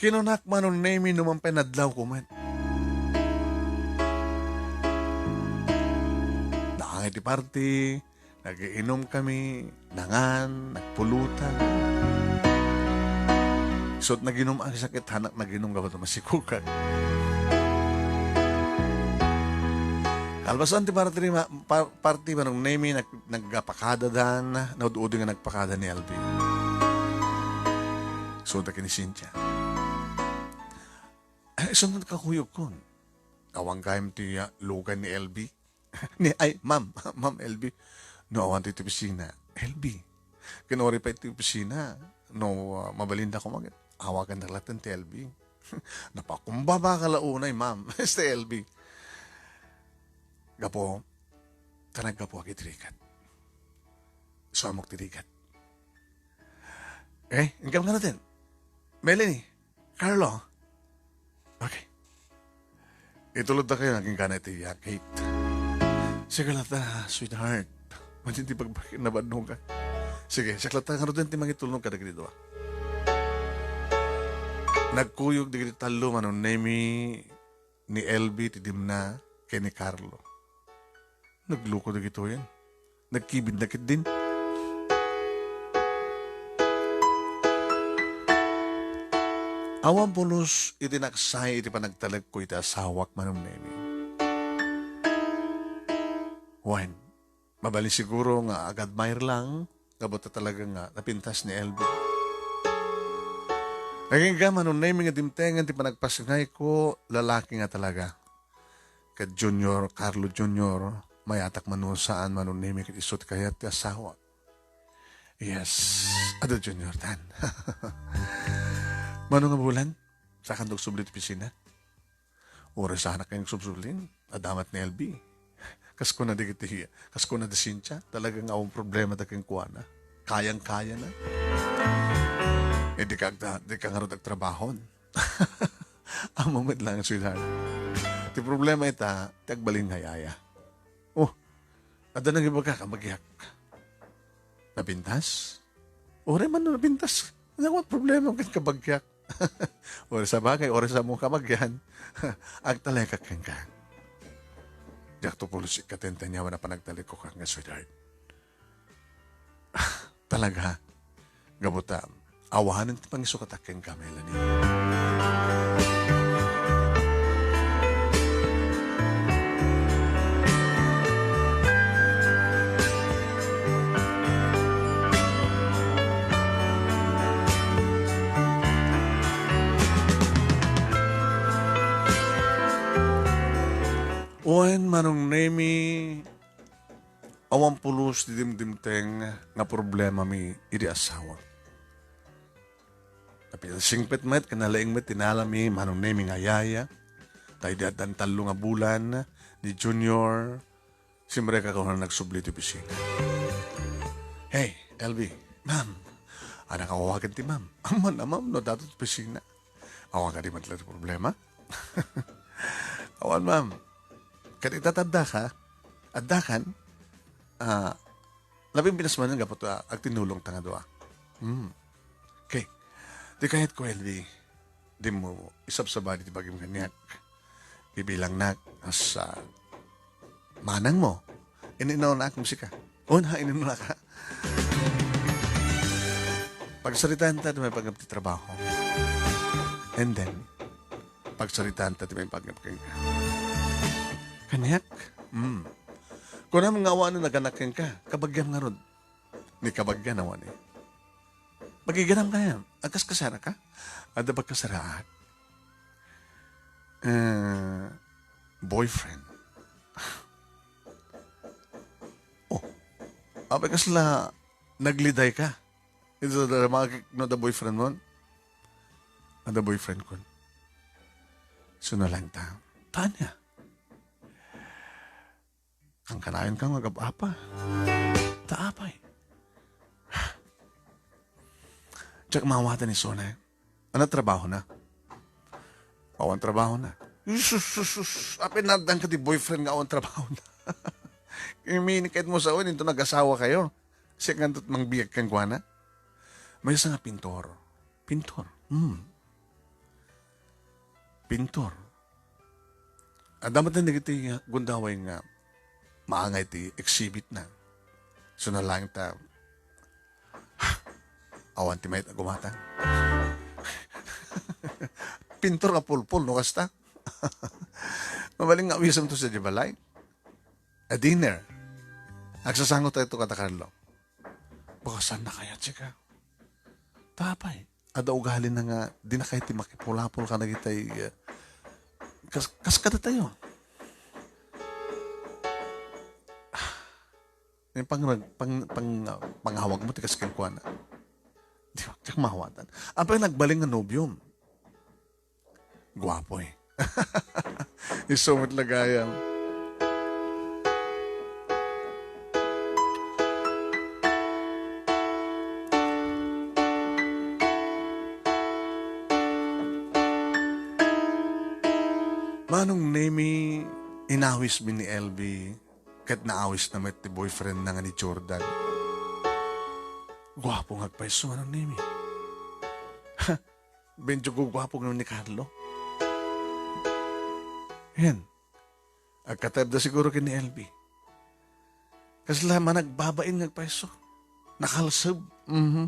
Kinunak Manong Nemy no man pay nadlaw ko met. Naangay ti party, nagiinom kami, nangan, nagpulutan. Isut' naginom, ang sakit hanak naginom gapu ta masikukak. Kalpasan ti party ni ma-, par-, party Manong Nemy, nag-, nagpakadadan, naud-udi nga nagpakada ni L B. Isut' ken ni Cynthia. Eh, isut' kakuyogkon. Awan gayam ti, ah, lugay ni L B. Ni, ay, ma'am, Ma'am L B, no awan ti opisina, L B. Ken uray pay ti opisina, no, ah, mabalinda koma, awagandak latta ti L B. Napakumbaba ka la unay, ma'am, ti L B. Gapu, ta naggapuak iti rigat. Suamok ti rigat. Eh, inggam nga natin. Melanie, Carlo. Okay. Itulodda kayo, naging gana iti, ah, Kate. Sige latta, sweetheart. Matin ti pagbaki, nabadno ka. Sige, siak latta, ngaruden ti mangitulnog kadagiti dua. Nagkuyog dagiti tallo, Manong Nemy, ni L B ti dimna ken ni Carlo. Nagluko dagitoyen. Nagkibidna ketdin. Awan pulos iti naksay iti panagtalekko iti asawak, Manong Nemy. Wen, mabalin siguro nga ag-admire lang, gapu ta talaga nga napintas ni L B. Nagingga, Manong Nemi, nga dimtengen ti panagpasngayko, lalaki nga talaga. Ket Junior, Carlo Junior, mayatak man no saan, Manong Nemi, ket isu ti kayat ti asawak. Yes, adda Junior tan. Mano nga bulan? Saan ka nagsubli ti opisina? Uray saanak nga agsubli. Adda met ni L B. Kas kuna dagiti, kas kuna da Cynthia, talaga nga awan problema da kenkuana. Kayang-kaya na. Eh, di ka, di ka ngarud agtrabahon. Amo met lang, sweetheart. Ti problema ita, ti agbalin nga yaya. Oh, adda nang ibaga, kabagiak. Napintas? Uray man no napintas. Ano nga problema ken kabagiak? Uray sabagay, uray sa mo kabagian. Agtalekak kenka. Diak to pulos ikatentaniawan a panagtalekok nga, sweetheart. Talaga, gapu ta, awanen ti pangisukatak kenka, Melanie. Wen, Manong Nemi, awan pulos ti dimdimteng nga problemami idi asawak. Napinasingpet met ken nalaing met ti nalami, Manong Nemi nga yaya. Ta idi addan tallo nga bulan ni Junior, simrekak a nagsubli ti opisina. "Hey, L B, ma'am, anak, awagen ti ma'am." "Aman a, ma'am, no adda ti opisina." "Awan kadi met laeng ti problema?" "Awan, ma'am. Ket ita ta addaka, addakan, ah, labi a pinasmanan gapu ta agtinulongta nga dua." Hmm. Okay. Ti kayatko, L B, dimo isabsabadi ti bagim kaniak. Bibilangnak, as, ah, manangmo. Ininnaonak, musika. O, na, ininnaonak. Pagsaritaanta ti maipanggep ti trabaho. And then, pagsaritaanta ti maipanggep kenka. Kaniak? Hmm. Kunam nga awanen naganak kenka, kabagiam ngarud. Ni kabagian awan ni. Magiganam kayam. Agkaskasara ka? Adda pagkasaraak. Eh, boyfriend. Oh, apay kasla nagliday ka? Ito da, no da boyfriend mo? Adda boyfriend ko. Sino lang ta? Tanya. Kankanayon ka nga agap-apa. Ta apay? Diak maawatan isuna. Ano trabaho na? Awan trabaho na. Sus, sus, sus. Apay, naddan ka ti boyfriend nga awan trabaho na. Imini ket mo sa uwan, into nagasawa kayo. Siya nga mangbiag kenkuana. Maysa nga pintor. Pintor. Hmm. Pintor. Adda met dagiti gundaway nga maangay ti exhibit na. So, nalaing ta, awan ti mayat a gumatang. Pintor nga pulpul, no, kasta? Mabalin nga awisemto sa di balay. A dinner. Agsasango tayo to kada Carlo. Baka saan na kaya, chika? Tapay. Adda ugalina nga di na kayat ti makipulapol kadagitay, eh, kas-, kas kadatayo. Yung pang-, pang-, pang-, pangawag mo, ti kas kenkuana. Di ba? Diak maawatan. Apay nagbalin nga nobiom? Guapo eh. Isu met la gayam. Manong Nemi, inawismi ni L B, ket naawisna met ti boyfriendna nga ni Jordan. Guapo nga agpayso, Manong Nemi. Benjo guguapo nga ni Carlo. Yan. Agkataebda siguro ken ni L B. Kasla managbabain nga agpayso. Nakalseb. Mhm.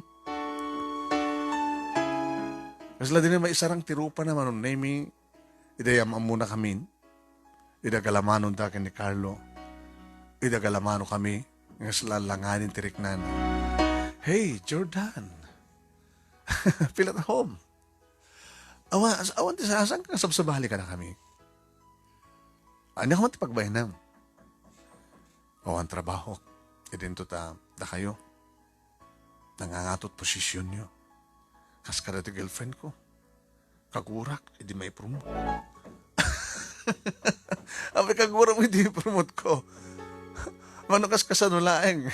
Kasla di na maisarang ti rupana, Manong Nemi. Ida yam-ammona kamin. Ida galamanonda ken ni Carlo. Ida galamano kami. Nga sila langanin ti riknana. "Hey, Jordan." "Feel at home." Awa, awan ti sasang ka, sabsabali kadakami. Ania man ti pagbainam? Awan trabahok. Idinto ta, dakayo. Nangangatot posisyonyo. Kas kadati girlfriend ko. Kagurak, idi maipromote. Apay kagurak mo, idi ipromote ko. Mano kas kasano laeng?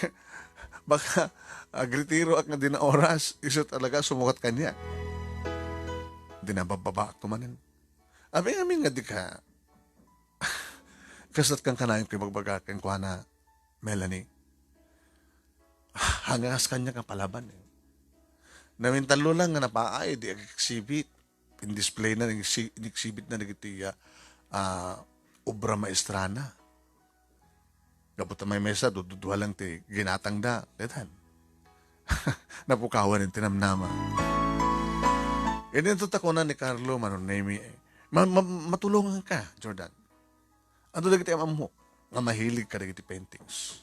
Baka, agretiro ak nga dina oras, isu talaga sumukat kaniak. Dinababbaba ak tumanen. Apay ngamin nga di ka, kasat kan kanayon ko ibagbaga kenkuana, Melanie. Hangas kaniak nga palaban, eh. Namintallo lang nga napaay, di ag-exhibit. In-display na, in-exhi-, in-exhibit na dagiti, ah, ah, obra maestrana. Gapu ta maymaysa, dududua lang ti ginatangda. Detan. Napukawan ti namnama. Idinto ta kuna ni Carlo, Manong Nemy, eh, ma-, ma-, matulongan ka, Jordan. Adu dagiti am-ammok nga mahilig kadagiti paintings.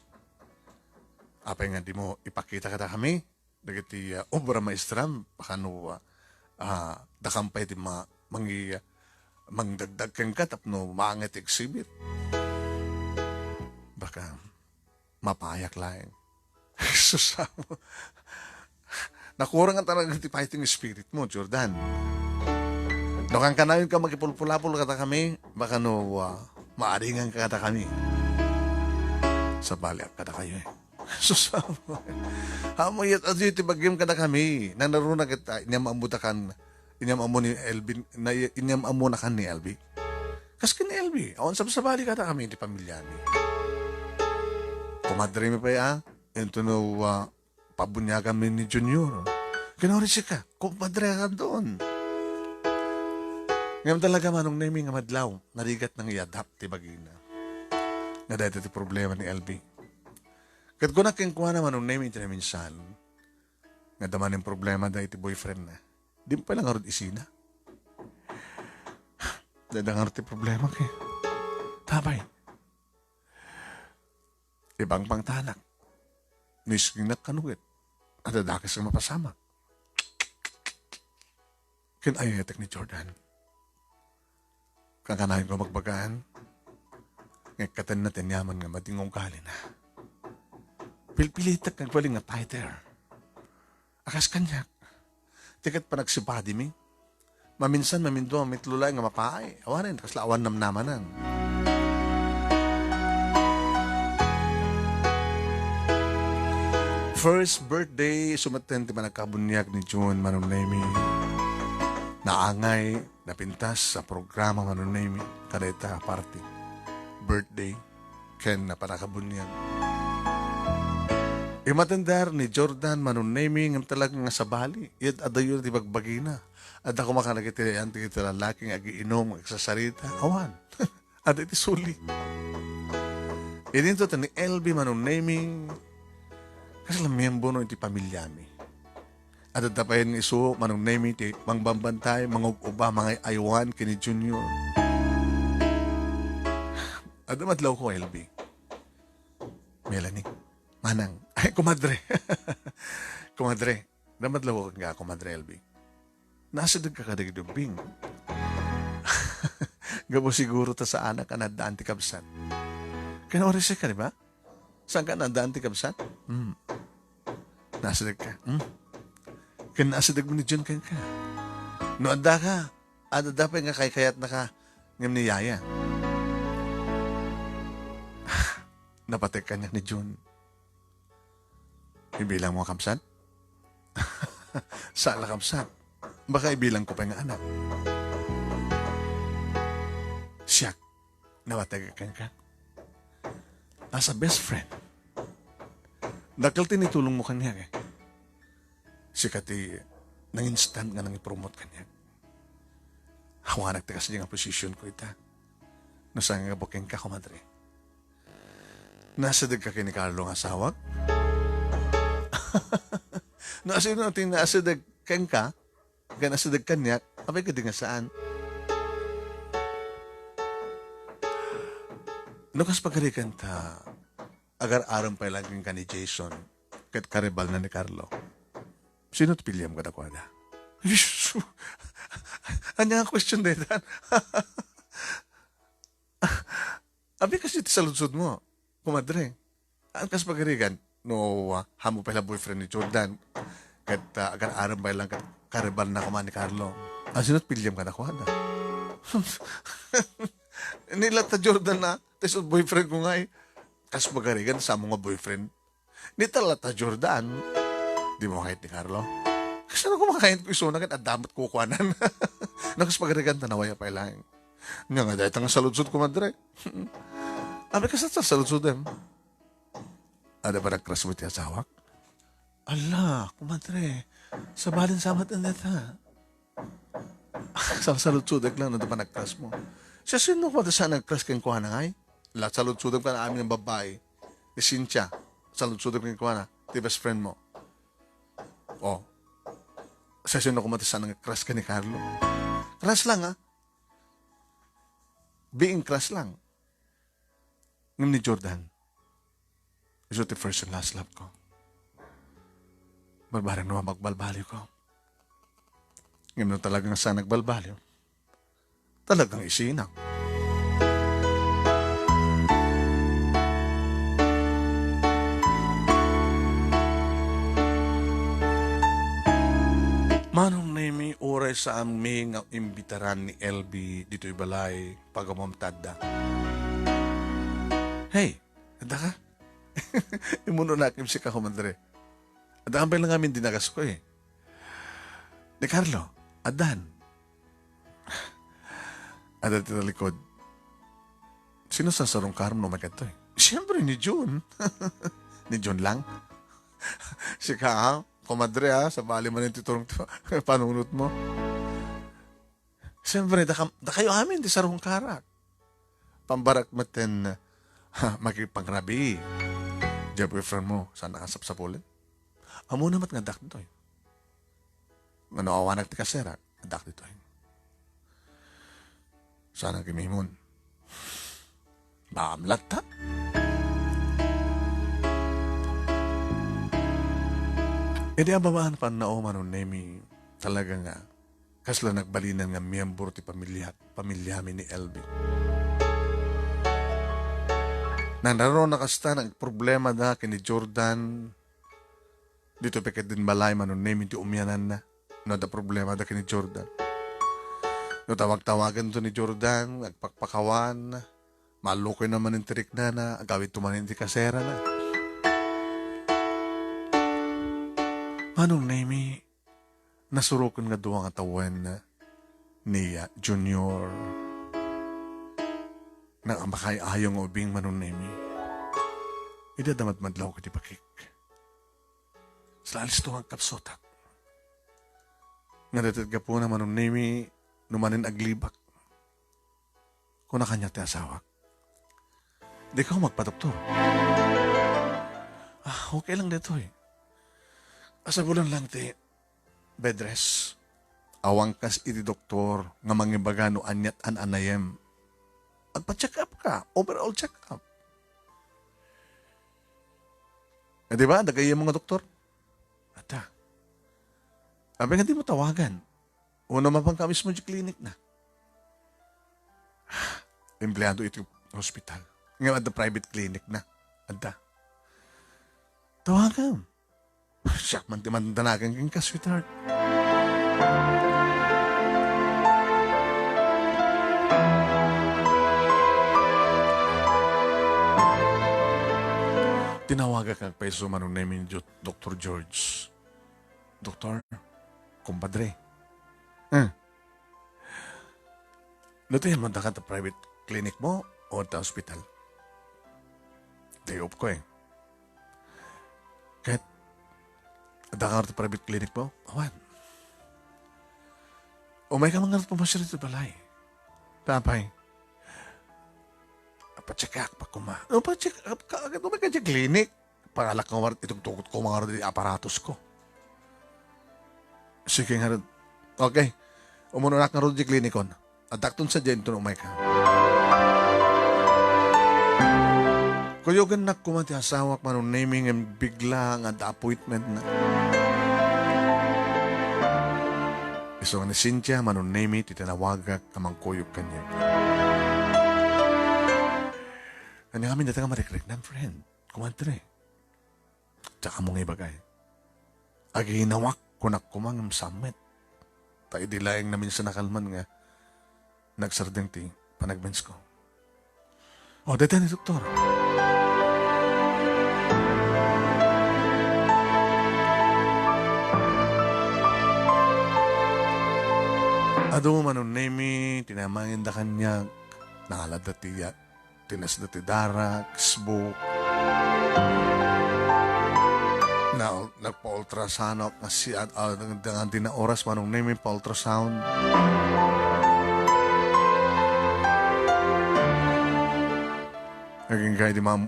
Apay nga dimo ipakita kadakami dagiti, ah, obra maestram, pakano, ah, ah, dakam pay ti ma-, mangi-, ah, mangdagdag kenka tapno maanget ti exhibit. Baka mapayak laeng. Sus, amo. Nakurangan talaga ti fighting spirit mo, Jordan. No kankanayon ka makipulpulapol kadakami, baka no, ah, maaringan ka kadakami. Sabaliak kadakayo, eh. Sus, amo. Amo, iyat, adu ti bagim kadakami. Nanaruna ket, ah, inyam-ammo dakan, inyam-ammo ni Elvin, na, inyam-ammo nakan ni Elvi. Kas ken ni Elvi, awan sabsabali kadakami ti pamilyami. Kumadre mi pay, ah, intono, ah, pabuniaganmi ni Junior. Kinurisi ka, kumpadre ka doon. Ngem talaga, Manong Nemy, nga madlaw, narigat nang i-adapt ti bagina. Nga dayta ti problema ni Elvi. Ket kuna kenkuana, Manong Nemy, iti naminsan, nga adda manen problema da iti boyfriend na. Di pay la ngarud isina. Dayta ngarud ti problema kay. Tabay. Ibangpangtanak. Nisngingak kano ket adda dakes nga mapasamak. Ken ayatek ni Jordan. Kankanayon ko magbagaan, nga ikkatenna ti aniaman nga madingog ugalina. Pilpilitek nga agbalin nga fighter. A kas kaniak, ti ket panagsibadimi. Maminsan, mamindua, mamitlo laeng nga mapaay. Awanen, kasla awan namnamanan. First birthday, isu metten ti panagkabuniag ni June, Manong Nemy. Naangay, napintas a programa, Manong Nemy, kadayta a party. Birthday. Ken a panagkabuniag. Imatender ni Jordan, Manong Nemy, ngem talaga nga sabali. Iyat adayo ti bagbagina. Adda koma kadagiti yan, dagiti lalaki nga agiinum, agsasarita. Awan. Adda iti suli. Idinto ta ni Elvi, Manong Nemy, kasla miyembro iti pamilyami. Adda pay ni isu, Manong Nemy, ti mangbambantay, mangug-uba, mangay-aywan ken ni Junior. Adda madlaw ko, Elvi. Melanie. Manang. Ay, kumadre. Kumadre. Adda madlaw ko kenka, kumadre Elvi. Naasideg ka kadagidi ubbing. Gapu siguro ta saanak a naaddaan ti kabsat. Ken oras ka, di ba? Saan ka naaddaan ti kabsat? Hmm. Naasideg ka. Hmm? Ken naasideg ni Jun kenka. No adda ka, adda pay nga kaykayatna ka ngem ni Yaya. Napatek kaniak ni Jun. Ibilang mo, kabsat? Saan la, kabsat. Baka ibilang ko pay nga anak. Siak, napatek kenka. As a best friend. Dakkel ti nitulong mo kaniak, eh. Sika ti nang-instant nga nangipromote kaniak. Awanak ti kasdi nga position ko ita. No saan nga bukeng ka, kumadre. Naasideg ka ken ni Carlo nga asawak? No asino ti naasideg kenka, ken naasideg kaniak, apay kadi nga saan? No kas pagarikan ta, agar-arem pay laeng kenka ni Jason, ket karibalna ni Carlo. Sino ti piliam kadakuada? Yesus! Ania nga question dayta? Abi, kasdi ti saludsodmo, kumadre. Haan kas pagarigan no, ah, haan mo pay la boyfriend ni Jordan. Ket, ah, agar-arem pay lang ket karibal na koma ni Carlo. Asino ti piliem kadakuada? Ni la ta Jordan na, ta isu boyfriend ko ngay. Kas pagarigan, samo nga boyfriend. Ni ta la ta Jordan. Di mo kayat ni Carlo? Kasano ko makayat ko isuna ket adda met kukuanan? No, kas pagarigan ta, nawayo pay laeng. Nia nga dayta nga saludsod, kumadre. Abi, kasano ti saludsodem? Adda ba nag-crush mo iti asawak? Ala, kumadre, sabalin sa met dayta. Sasaludsodek lang no adda ba nag-crush mo. Siasino koma ti saan nga nag-crush kenkuana ngay? La, saludsodem kan amin nga babbai. Ni Cynthia, saludsodem kenkuana, ti best friend mo. Oh. Siasino koma ti saan nga nag-crush ken ni Carlo? Crush lang, ha? Being crush lang. Ngem ni Jordan, isu ti first and last love ko. Barbareng no, magbalbaliw ko. Ngem no talagang saan nagbalbaliw, talagang isinang. Manong Nemi, uray saanmi nga imbitaran ni L B ditoy balay, pagammom ta adda. Hey, adda ka? Immuno nakim sika, kumadre. Adda ka pay lang amin dinagas ko, eh. Ni Carlo, addan. Adda ti talikod. Sino sasarungkarem no umay kadtoy? Siyempre, ni Jun. Ni Jun lang. Sika, ha? Komadre, ha? Sabali man ti turong ti panunot mo. Siyempre, daka-, dakayo amin ti sarungkarak. Pambarak met ten, ha, makipangrabii. Diay boyfriend mo, saan a sapsapulen? Ammona met nga addak ditoy. Ngano, awanak ti kasera, addak ditoy. Saan a kimimon? Maamlat ta? Idi a babaen pannao, Manong Nemi, talaga nga, kasla nagbalinan nga miyembro ti pamiliat, pamiliami ni L B. Nangrarona kasta, nagproblemada ken ni Jordan. Ditoy pay ket din balay, Manong Nemi, ti umiananna no adda problemada ken ni Jordan. No tawag-tawaganto ni Jordan, agpakpakawan, malukoyna manen ti riknana, agawidto manen ti kaserana. Manong Nemi, nasuroken nga dua nga tawen ni, ah, Junior. Nakamakay-ayo nga ubing, Manong Nemi. Idi adda madmadlawko iti bakik, saan a listo nga agkapsutak. Nga dayta ti gapuna, Manong Nemi, no manen aglibak. Kuna kaniak ti asawak, "Dika magpadoktor." Ah, okay lang daytoy. Asabulan lang ti bed rest. Awan kas iti doktor nga mangibaga no aniat an anayem. Agpa-check up ka, overall check up. Eh, di ba? Dagayem nga doktor? Ata. Abi nga di mo tawagan. Uno, mapanka mismo di clinic na. Empleado iti hospital. Nga adda private clinic na. Adda. Tawagam. Siak man ti mandanagan kenka, sweetheart. Tinawagak nga agpayso, Manong Nemi, ni Jo-, Doktor George. Doktor, kumpadre. Eh. Lutuyan mo, adda ka ta private clinic mo o ta hospital? Day off ko eh. Ket, adda ka ta private clinic mo? Awan. Umay ka man nga pumasiar iti balay. Tapay. Pacheck up pa kuma. No, pacheck up ka agad. Umay ka di clinic. Pangalak nga war-, itugtugot ko mga di aparatos ko. Sige nga rin. Okay. Umuno anak nga rin di klinikon. Adakton sa dyan, ito umay ka. Kuyogan nak kuma ti asawak, Manong Nemi, nga bigla nga adda appointment na. Isu nga ni Cynthia, Manong Nemy, ti tinawagak a mangkuyog kaniak. Ania ngamin dayta nga marikriknam, friend? Kumadre. Diak ammo nga ibagay. Aginawak, kunak koma ngem saan met. Ta idi laeng naminsan a kalman nga nagsardeng ti panagbensko. O, dayta ni doktor. Adu, Manong Nemy, ti namanginda kaniak, nangaladda ti ya-, tinasda ti darak, smoke. Na, nagpa-ultrasound nga si, ah, ah, dangan di na oras, Manong Nemy, pa-ultrasound. Naging kay di mam-,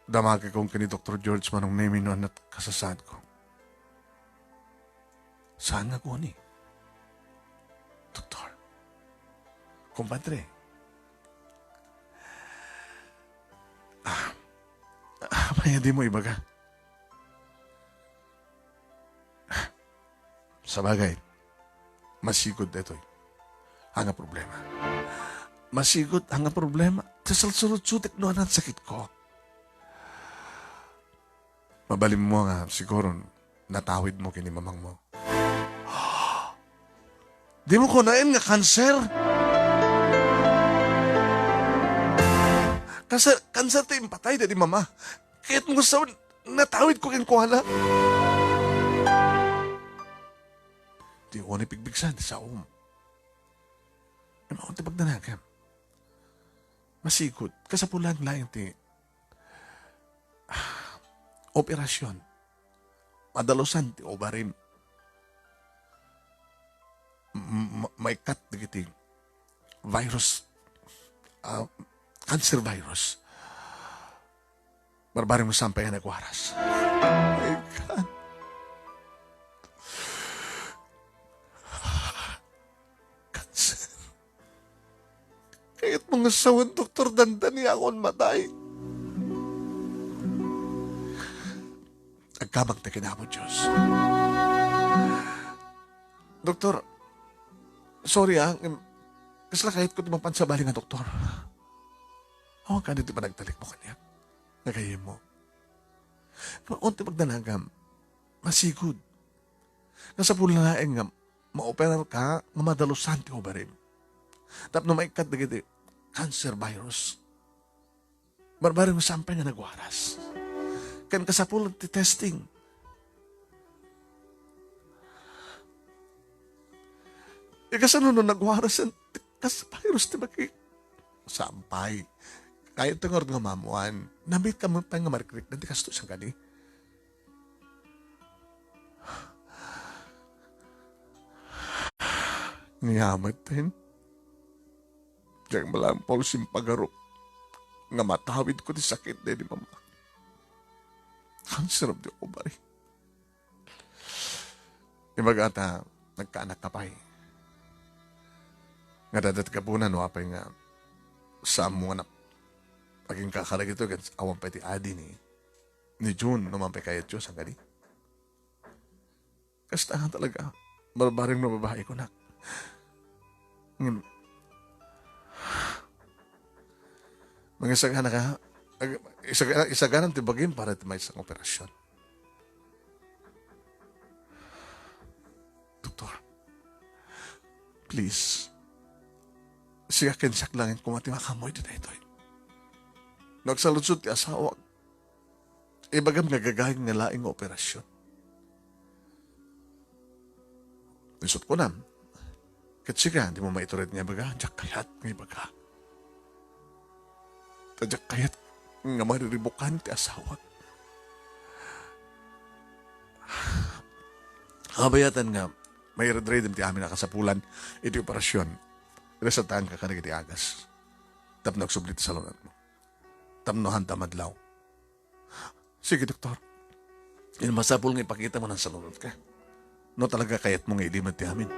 damagikon ken ni Doktor George, Manong Nemy, no ania ti kasasaadko. Saan nga aguni? Doktor. Kumpadre. Ah, apay a dimo ibaga? Sabagay, masigud daytoy a nga problema. Masigud a nga problema. Sasalsaludsotek no ania ti sakitko. Mabalinmo nga siguro natawidmo ken ni mamangmo. Dimo kunaen nga kanser? Kanser, kanser ti impatay daydi mama. Kayatmo nga sawen, natawidko kenkuana. Di ko ni pigbigsan ti saom. Imaon ti pagdanagam. Masigud, kasapulan laeng ti operasyon. Madalusan ti ovarim. M-, ma-, maikkat dagiti virus, ah, cancer virus. Barbareng no saan pay nga nagwaras. Maikkat. Cancer. Kayatmo nga sawen, Doktor, dandaniakon matay. Agkamangta ken Apo Dios. Doktor, sorry, ah, ngem kasla kayatko ti mapan sabali nga doktor. Awan kadi ti panagtalekmo kaniak. Nagayemmo. Ngem awan ti pagdanagam. Masigud. Kasapulan laeng nga maoperarka nga madalusan ti ovarim. Tapno maikkat dagiti cancer virus. Barbareng saan pay nga nagwaras. Ken kasapulan ti testing. Ikasano no nagwaras ti cancer virus ti maki-, saan pay. Kayat nga ngarud nga maammuan. Namitka met pay nga marikrikna ti kastoy saan kadi. Nia metten, diak met laeng pulsim pagarup nga matawidko ti sakit daydi mama. Cancer of the ovary. Ibaga ta, nagkaanak ka pay. Nga dadat gapuna no apay nga saammo nga nap-, agingka kadagitoy ket awan pay ti adi ni, ni June no man pay kayatyo, saan kadi? Kasta nga talaga, barbareng nga babai kunak. Ngem, mangisagana ka, ag-, isaga-, isaganam ti bagim para iti maysa nga operasyon. Doktor, please, sika ken siak laeng koma ti makaammo iti daytoy. No agsaludsod ti asawak, ibagam nga gagayyem nga laeng nga operasyon. Isut' kunam, ket sika, dimo maitured nga ibaga, diak kayat nga ibaga. Ta diak kayat nga mariribukan ti asawak. Kabayatan nga, mairedredem ti amin a kasapulan iti operasyon, resetaanka kadagiti agas. Tapno agsubli ti salun-atmo. Tapno haanda madlaw. Sige, doktor. Iti masapul nga ipakitamo, nansalun-atka. No talaga kayatmo nga ilimed ti amin.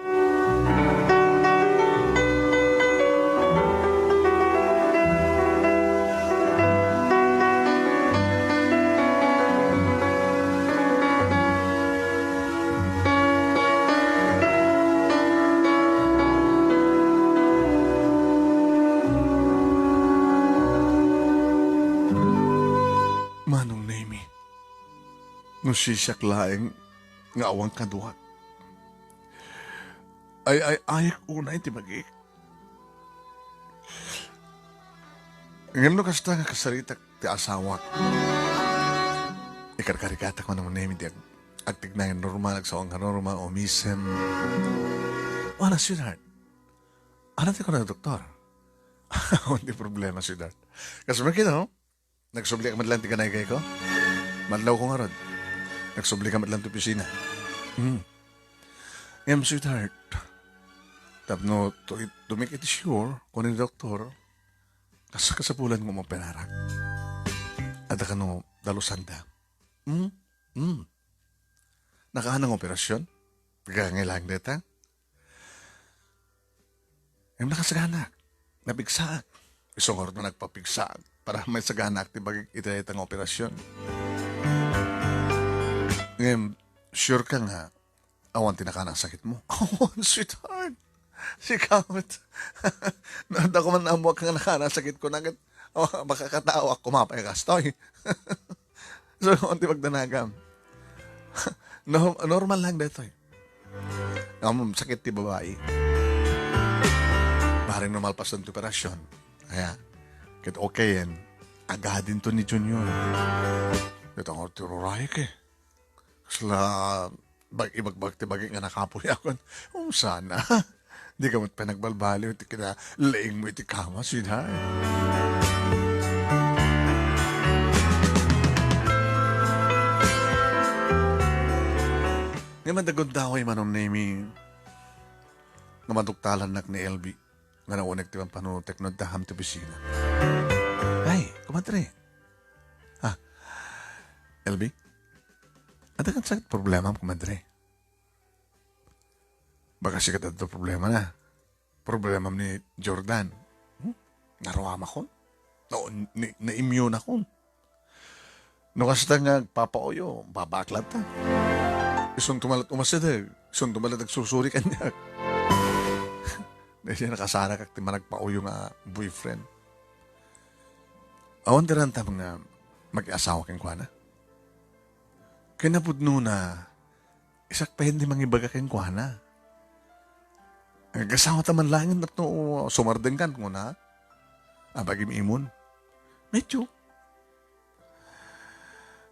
Sisiak laeng nga awan kaduak. Ay-ay-ayek unay ti bagik. Ngem no kasta nga kasaritak ti asawak, ikarkarigatak man amanemi ti ag-, agtignangan normal, agsao nga normal, umisem. Wala, sweetheart. Ano ti kuna doktor? Awan ti problema, sweetheart. Kas makita, no? Nagsubli ka met laeng ti kanaykayko? Madlaw ko ngarud. Nagsubli ka met laeng ti opisina. Hmm. Ngem, sweetheart, tapno to-, to make it sure, kunak iti doktor, kas-, kasapulan nga umoperarak. Adda kano dalusanda. Hmm? Hmm. Nakaanang operasyon? Pagkangailangan deta? Ngem nakasaganak. Napigsaak. Isu ngarud nga nagpapigsaak para maisaganaak ti bagik iti dayta nga operasyon. Ngem, sure ka nga awan ti nakaanang sakitmo? Awan, sweetheart. Sika met. No, adda ko man ammoak nga nakaanang sakitko, naket, oh, makakatawa, kumapay kastoy. So, awan ti pagdanagam. Nor-, normal lang daytoy. Ngem sakit ti babai. Bareng no malpasen ti operasyon. Aya, ket okayen, agadinto ni Junior. Ket ang ti rurayek eh. Kasla bag-, ibagbag ti bagik nga nakapuyakon. Um, sana. Di ka met pay nagbalbaliw iti kinalaingmo iti kama, sweetheart. Ngem adda gundaway, Manong Nemi, nga maduktalannak ni L B nga naunig ti pampanunotek no adda ham ti opisina. Ay, kumadre. Ah, L B? Adda kan sakit problemam, kumadre? Baka sikat adda problemana. Problemam ni Jordan. Hmm? Naruamakon? No, ni, na-immune akon. No kasta nga agpapauyo, babaklat ta. Isunto man la't umasideg, isunto man la't agsursuri kaniak. Dahil siya nakasarakak ti managpauyo nga boyfriend. Awan ti rantam nga makiasawa kenkuana. Kinapudnona, isak pay ti mangibaga kenkuana. Agasawa ta man laeng tapno sumardengkan, kuna. Abagim imon. Medyo.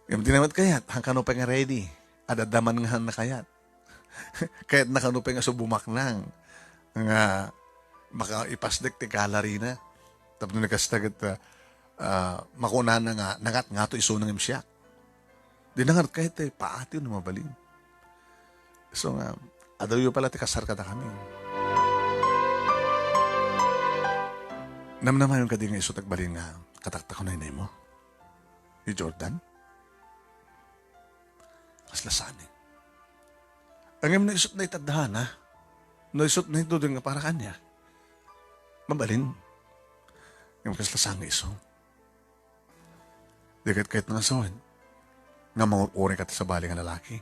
Ngem di naman kayat, han kano pay nga ready. Adda man nga han nakayat. Kayat na kano pay nga subumaknang nga makaipasdek ti gallery na. Tapno ni kasta ket, ah, ah, makunana nga nangat ngato isuna ngem siak. Di na ngarud kayat ti paatiw no mabalin. So nga, adawyo pala ti kasar kadakami. Namnamayon kadi nga isu ti agbalin nga kataktakon a inaymo? Ni Jordan? Kasla saan eh. Ngem no isut' na itaddana, no isut' na itudon nga para kaniak, mabalin. Ngem kasla saan nga isu? Di ket kayat nga sawen nga mangur-uri ka ti sabali nga lalaki.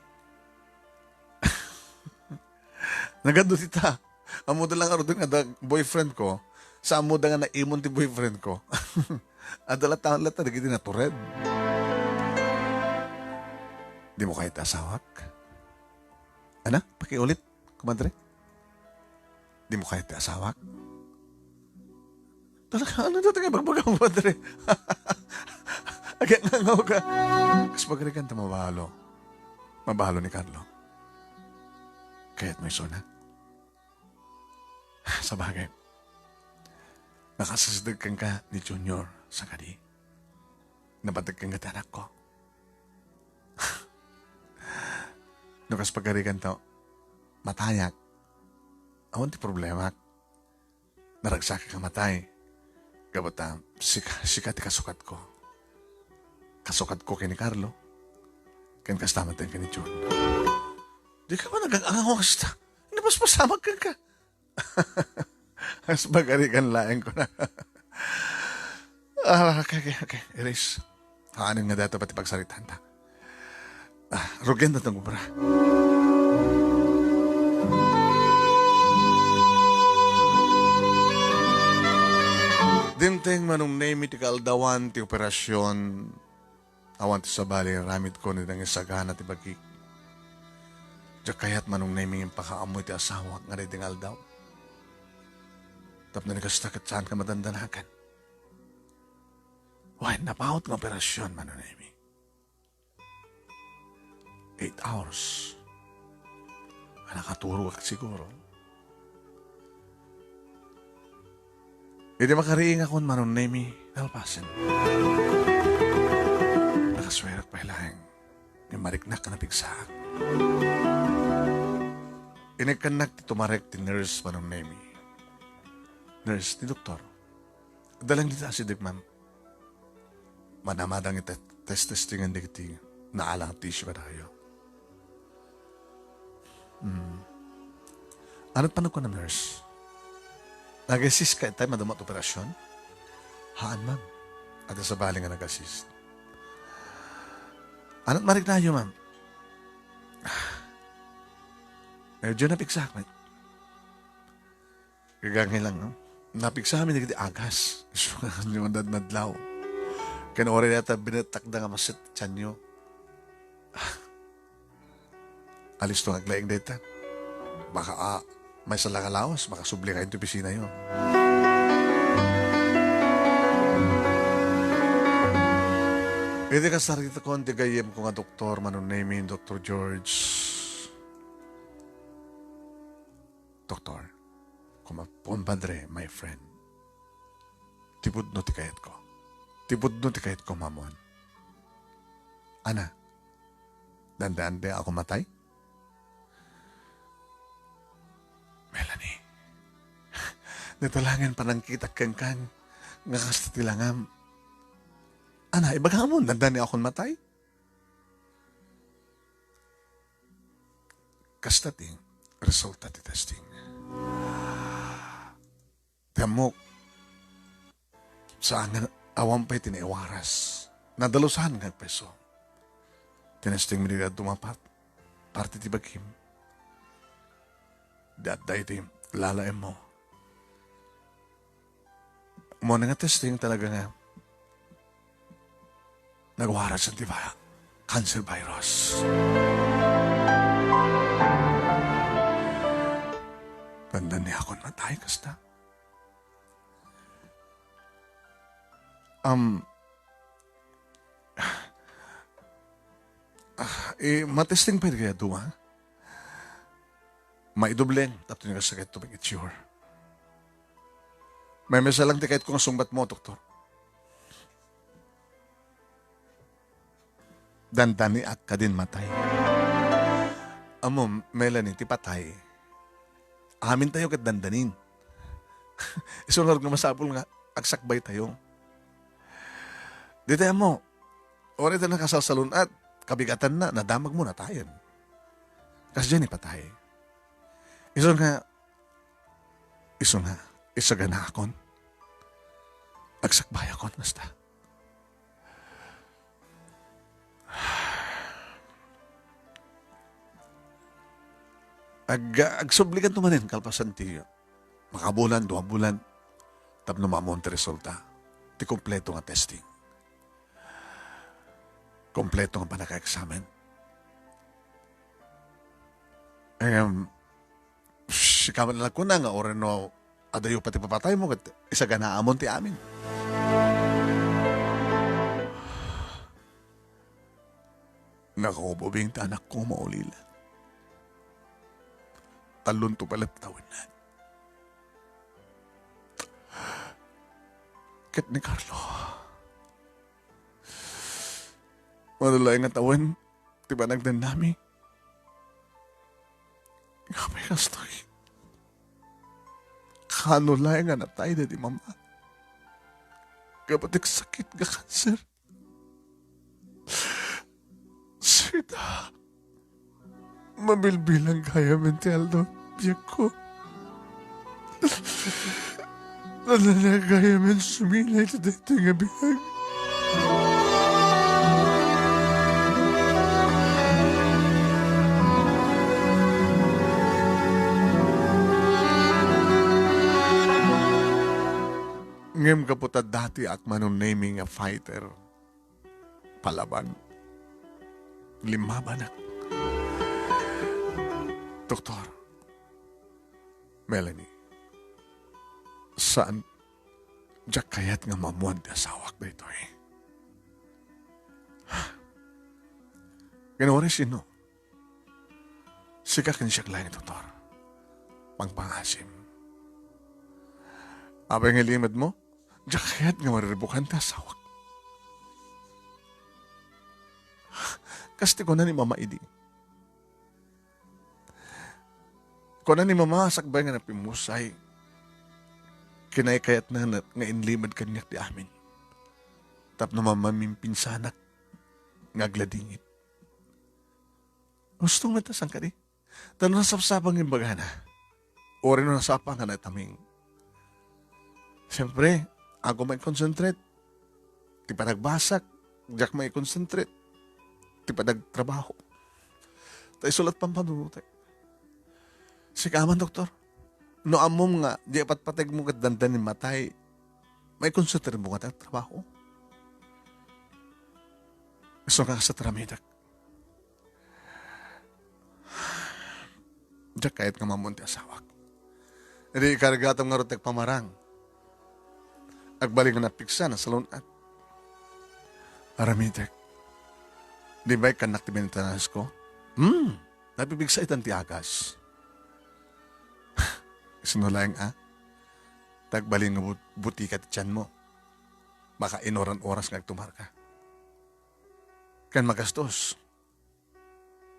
Nagadu ti ta. Ammoda lang ngaruden nga adda boyfriend ko, sa ammoda nga naimon ti boyfriend ko. Adda latta, latta dagiti natured. Dimo kayat ti asawak? Ana, pakiulit, kumadre. Dimo kayat ti asawak? Talaga, ano dayta nga ibagbagam, kumadre? Agyat nga ka. Kas pagarigan ta mabalo. Mabalo ni Carlo. Kayatmo isuna? Sabagay, nakasasideg kenka ni Junior sa kadi. Napateg kenka ti anakko. No kas pagarigan ta matayak, awan ti problemak. Naragsakak a matay. Gapu ta, sika, sika ti kasukatko. Kasukatko ken ni Carlo. Ken kasta met ken ni Jun. Di ka ba nagang-angaw kasta? Napaspasamak kenka. As bagarigan laeng ko na. Ah, okay, okay, okay. Iris, haanen nga dayta pati pagsaritaanta. Ah, rugian ta ti obra. Dimteng Manong Nemi ti kaaldawan ti operasyon. Awan ti sabali nga aramidko ni nangisagana ti bagik. Diak kayat, Manong Nemy, nga impakaammo iti asawak nga daydi nga aldaw. Tapno ni kasta ket saanka madandanagan. Wen, napaut nga operasyon, Manong Nemy. Eight hours. A, nakaturogak siguro. Idi makariingakon, Manong Nemy, nalpasen. Nakasuerak pay laeng. Nga mariknak a napigsaak. Inekkannak ti tumarek ti nurse, Manong Nemy. Nurse, ti doktor. Adda laeng dita asideg, ma'am. Manamadang iti test-testingan dagiti naalang a tissue kadakayo. Hmm. Anat pano kunam, nurse? Nag-assist ka itay madama ti operasyon? Haan, ma'am. Adda sabali nga nag-assist. Anat mariknayo, ma'am? Medyo napigsaak, ma'am. Gagangay lang, no? Napigsami dagiti agas. Isu nga, nadnadlaw. Ken uray dayta binettakda nga maset tianyo. Alisto nga aglaing dayta. Baka, ah, maysa la nga lawas, makasubli kayo iti opisinayo. Iti kasaritakon ti gayyemko nga doktor, Manong Nemy, Doktor George. Doktor, kumpadre, my friend. Ti pudno ti kayatko. Ti pudno ti kayatko, ma'am. Ana, dandaan ti ako matay? Melanie, dayta laeng panangkitak kenka nga kasta ti langam. Ana, ibagam, dandaan ti ako matay? Kasta ti resulta ti testing. Ti ammok, saan nga awan pay ti naiwaras. Nadalusan nga agpayso. Tinesting mi dagiti dadduma pat-, parte ti bagim. Di adda iti lalaemmo. Umuna nga testing talaga nga nagwaras ti ba-, cancer virus. Dandaan ti akon matay, kasta. Um, ah, eh, matesting pay dagiti dadduma? Maidublen, tapno ni kasta ket to make it sure. Maymaysa lang ti kayatko nga sungbatmo, doktor. Dandaniak kadin matay. Ammom, Melanie, ti patay, amintayo ket dandanin. Isu ngarud nga masapul nga agsakbaytayo. Dita ammo, uray ta nakasalsalun-at, kabigatanna, nadamagmo, natayen. Kasdiay ni patay. Isu nga, isu nga, isaganaakon. Agsakbayakon, kasta. Ag-, agsublikanto manen kalpasan ti makabulan, dua bulan, tapno maammoon ti resulta ti kompleto nga testing. Kompleto nga pannakaeksamen. Em, sika met la kuna nga uray no adayo pay ti papataymo ket isaganaamon ti amin. Nakaubing ti anakko nga maulila. Tallonto pay latta wenno. Ket ni Carlo, mano laeng nga tawen ti panagdannami. Apay kastoy? Kaano laeng nga natay daydi mama gapu ti sakit nga kanser? Sita, mabilbilang gayamen ti aldaw ti biagko. Nananaya gayamen sumila iti daytoy nga biag. Ngem gapu ta dati ak, Manong Nemy, nga fighter, Alaban. Limmabanak. Doktor, Melanie, saan, diak kayat nga maammuan ti asawak daytoy. Ken uray sino? Sika ken siak laeng, Doktor. Pangpangasim. Apay nga ilimed mo? Diak kayat nga marirbukan ti asawak. Kas ti kuna ni Mama idi. Kuna ni Mama, sakbay nga napimmusay, kinaykayatna nga inlimed kaniak ti amin. Tapno mamamimpinsanak nga agladingit. Gusto met a saan kadi? Ta no nasapsapa nga imbagana, uray no nasapa nga nataming. Siyempre, ako mai-concentrate. Ti panagbasak, diak mai-concentrate. Ti panagtrabaho. Ta isu la't pampanunotek. Sika man, Doktor. No ammom nga, di apatpategmo ket dandani matay, mai-concentrate mo nga ti trabaho. Isu nga sa tramidek. Diak kayat nga maammuan ti asawak. Idi ikargatam ngarud ti agpamarang. Agbalin nga napigsa, nasalun-at. Aramidek. Di ba ikkannak ti maintenance ko? Hmm, napipigsa itan ti agas. Sino laeng a? Tagbalin nga but-, butika ti tiyan mo. Baka inuran oras nga agtumar ka. Ken magastos.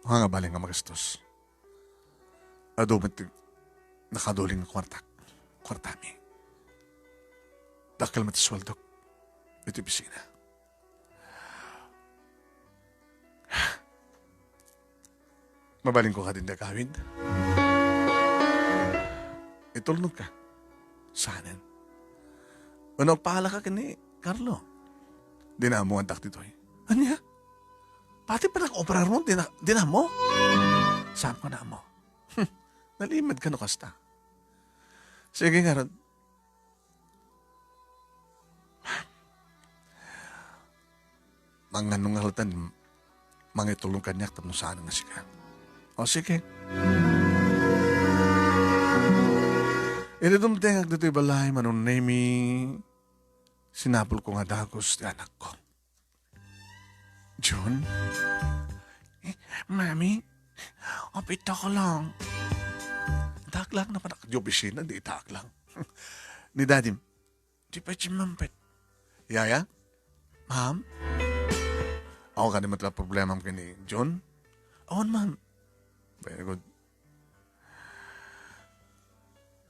Nga nga balin nga magastos. Adu met ti nakaduling nga kuartak. Kuartami. Dakkel met ti sueldok iti opisina. Mabalinko kadin ti agawid? Itulnogka. Saanen. Wenno agpaalaka ken ni Carlo. Dina ammo nga addak ditoy. Ania? Pati panag-operar mo, dina, dina ammo? Saanko nga ammo. Hmm, nalimed ka no kasta. Sige ngarud. Mangano nga latta, mangitulong kaniak tapno saan nga sika. O, sige. Idi dumtengak ditoy balay, Manong Nemi, sinapulko nga dagus ti anakko. Jun? Eh, Mami? Apita ka lang. Daklang na panak di opisina, di itak lang. Ni Daddy, di pa simmangpet. Yaya? Ma'am? Awan kadi met la problemam ken ni Jun? Awan, ma'am. Very good.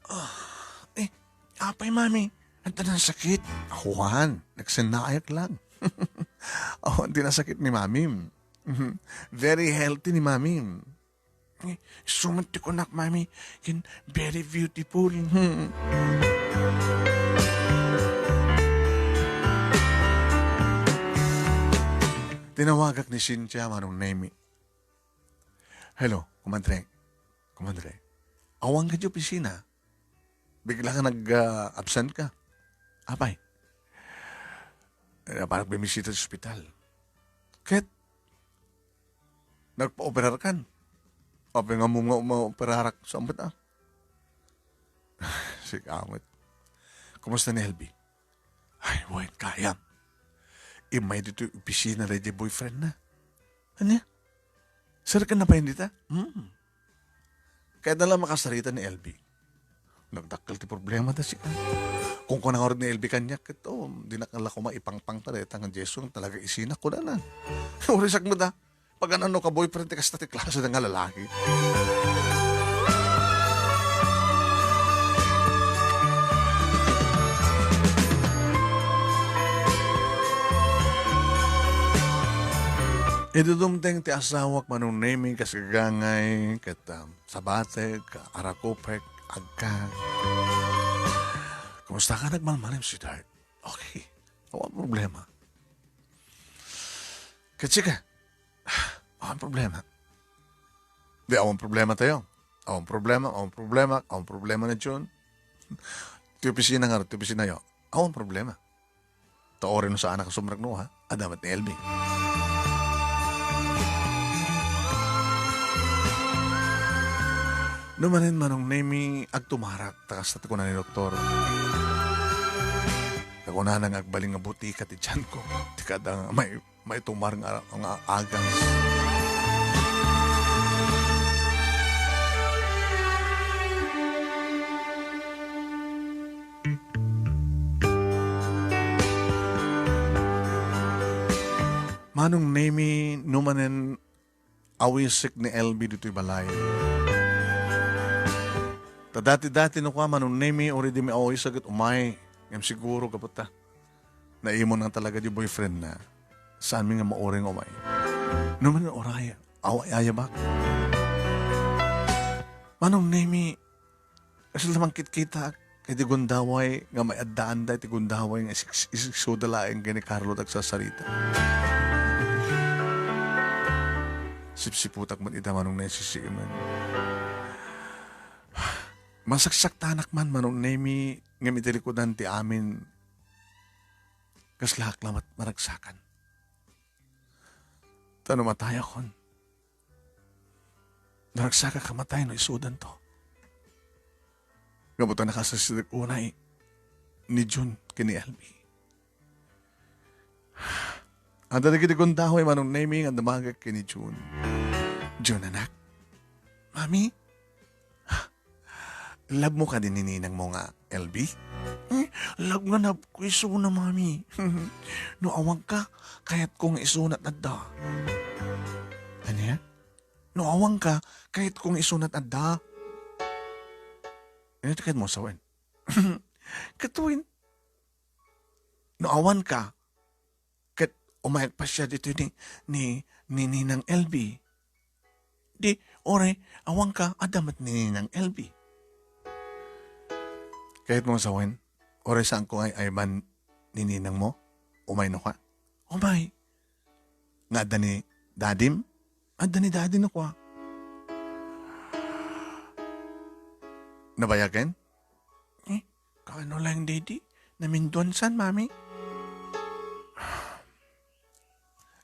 Ah, eh, apay, Mami? Anta nasakit? Awan, nagsennaayek lang. Awan ti nasakit ni Mami. Very healthy ni Mami. Eh, isu met ti kunak, Mami, ken very beautiful. Tinawagak ni Cynthia, Manong Nemi. Hello, kumadre. Kumadre. Awan ka di opisina. Bigla nga nag, ah, absent ka. Apay? Eh, para bimisita sa ospital. Ket, nagpa-operar kan. Apay nga mo nga ma-operarak sa ambet, ah? Sige, awit. Kumusta ni Elby? Ay, wen kayam. Immay ditoy opisina daydiay boyfriend na. Ania? Sir ka na pa hindi ta? Hmm. Kayatna la makasarita ni Elby. Nagdakkel ti problema ta sika. Kung kuna ngarud ni Elby kaniak, ket, oh, dinak la koma ipangpang ta dayta nga Jason, talaga isinak, kunana. Urisak met a. Paganano ka boyfriend ti kasta ti klase nga lalaki? Idi dumteng ti asawak, Manong Nemi, kas gagangay, ket, um, sabateg, arakupek, agka. Kumusta ka, nagmalmalem, sweetheart? Okay. Awan problema. Ket sika, awan problema. Di, awan problema tayo. Awan problema, awan problema, awan problema ni Jun. Ti opisina nga, ti opisina yo. Awan problema. Ta uray no saanak a sumrekno, ha? Adda met ni Elby. No manen, Manong Nemi, agtumarak, ta kasta ti kuna ni doktor. Ta kunana nga agbalin nga butika ti tiyanko. Ti kada nga may, maitumar nga, nga agas. Manong Nemi, no manen awisek ni L B ditoy balay. Ta dati-dati no kua, Manong Nemi, uray dimi awisek ket umay. Ngem siguro gapu ta naimon nga talaga di boyfriend na, saanmi nga mauray nga umay. No manen uray, aw, ayabak. Manong Nemi, Kasla mangkitkitaak iti gundaway nga maaddaanda iti gundaway nga isik-, isiksoda laeng ken ni Carlo ti agsasarita. Sipsiputak met ida, Manong Nemi, sisiimen. Masaksaktanak man, Manong Nemi, ngem iti likudan ti amin, kaslaak lamet maragsakan. Ta no matayakon, naragsakak a matay no isudanto. Gapu ta nakasasirek unay ni Jun ken ni L B. Adda dagiti gundaway, Manong Nemi, nga dumagek ken ni Jun. Jun, anak. Mami? Love mo kadi ni ninangmo nga L B? Eh, love nga love ko isuna, Mami. No awanka, kayatko nga isuna ti adda. Ania? No awanka, kayatko nga isuna ti adda. Ania ti kayatmo a sawen? Katuin. No awanka, ket umayak pasia ditoy ni, ni, ni Ninang L B. Di, uray, awanka, adda met ni Ninang L B. Kayatmo a sawen, uray saanko nga ay-ayban ni ninangmo? Umay no kua? Umay. Nga adda ni dadim? Adda ni dadi no kua? Nabayagen? Eh, kaano laeng daydi? Namintuan san, Mami?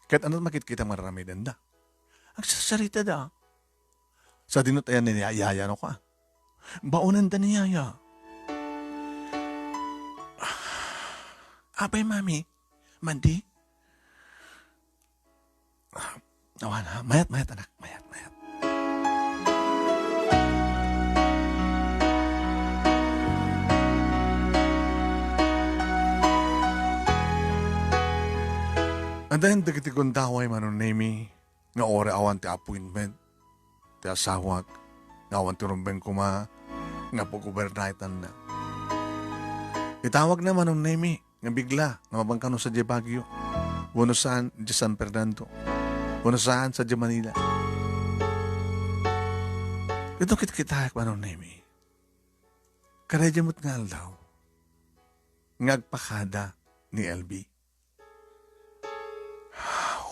Ket ano makitkitam nga ar-aramidenda? Agsarsaritada. Sadino ti ayan ni Yaya no kua? Baonenda ni Yaya. Apay, Mami? Madi? Awan, ha? Mayat, mayat, anak. Mayat, mayat. Adda dagiti gundaway, Manong Nemi, nga uray awan ti appointment ti asawak, nga awan ti rumbeng koma nga pag-overnightanna. Itawagna, Manong Nemi, nga bigla nga mapan kano sadiay Baguio, wenno saan idiay San Fernando, wenno saan sadiay Manila. Ito kitkitaek, Manong Nemi. Kadaydiay met nga aldaw nga agpakada ni L B.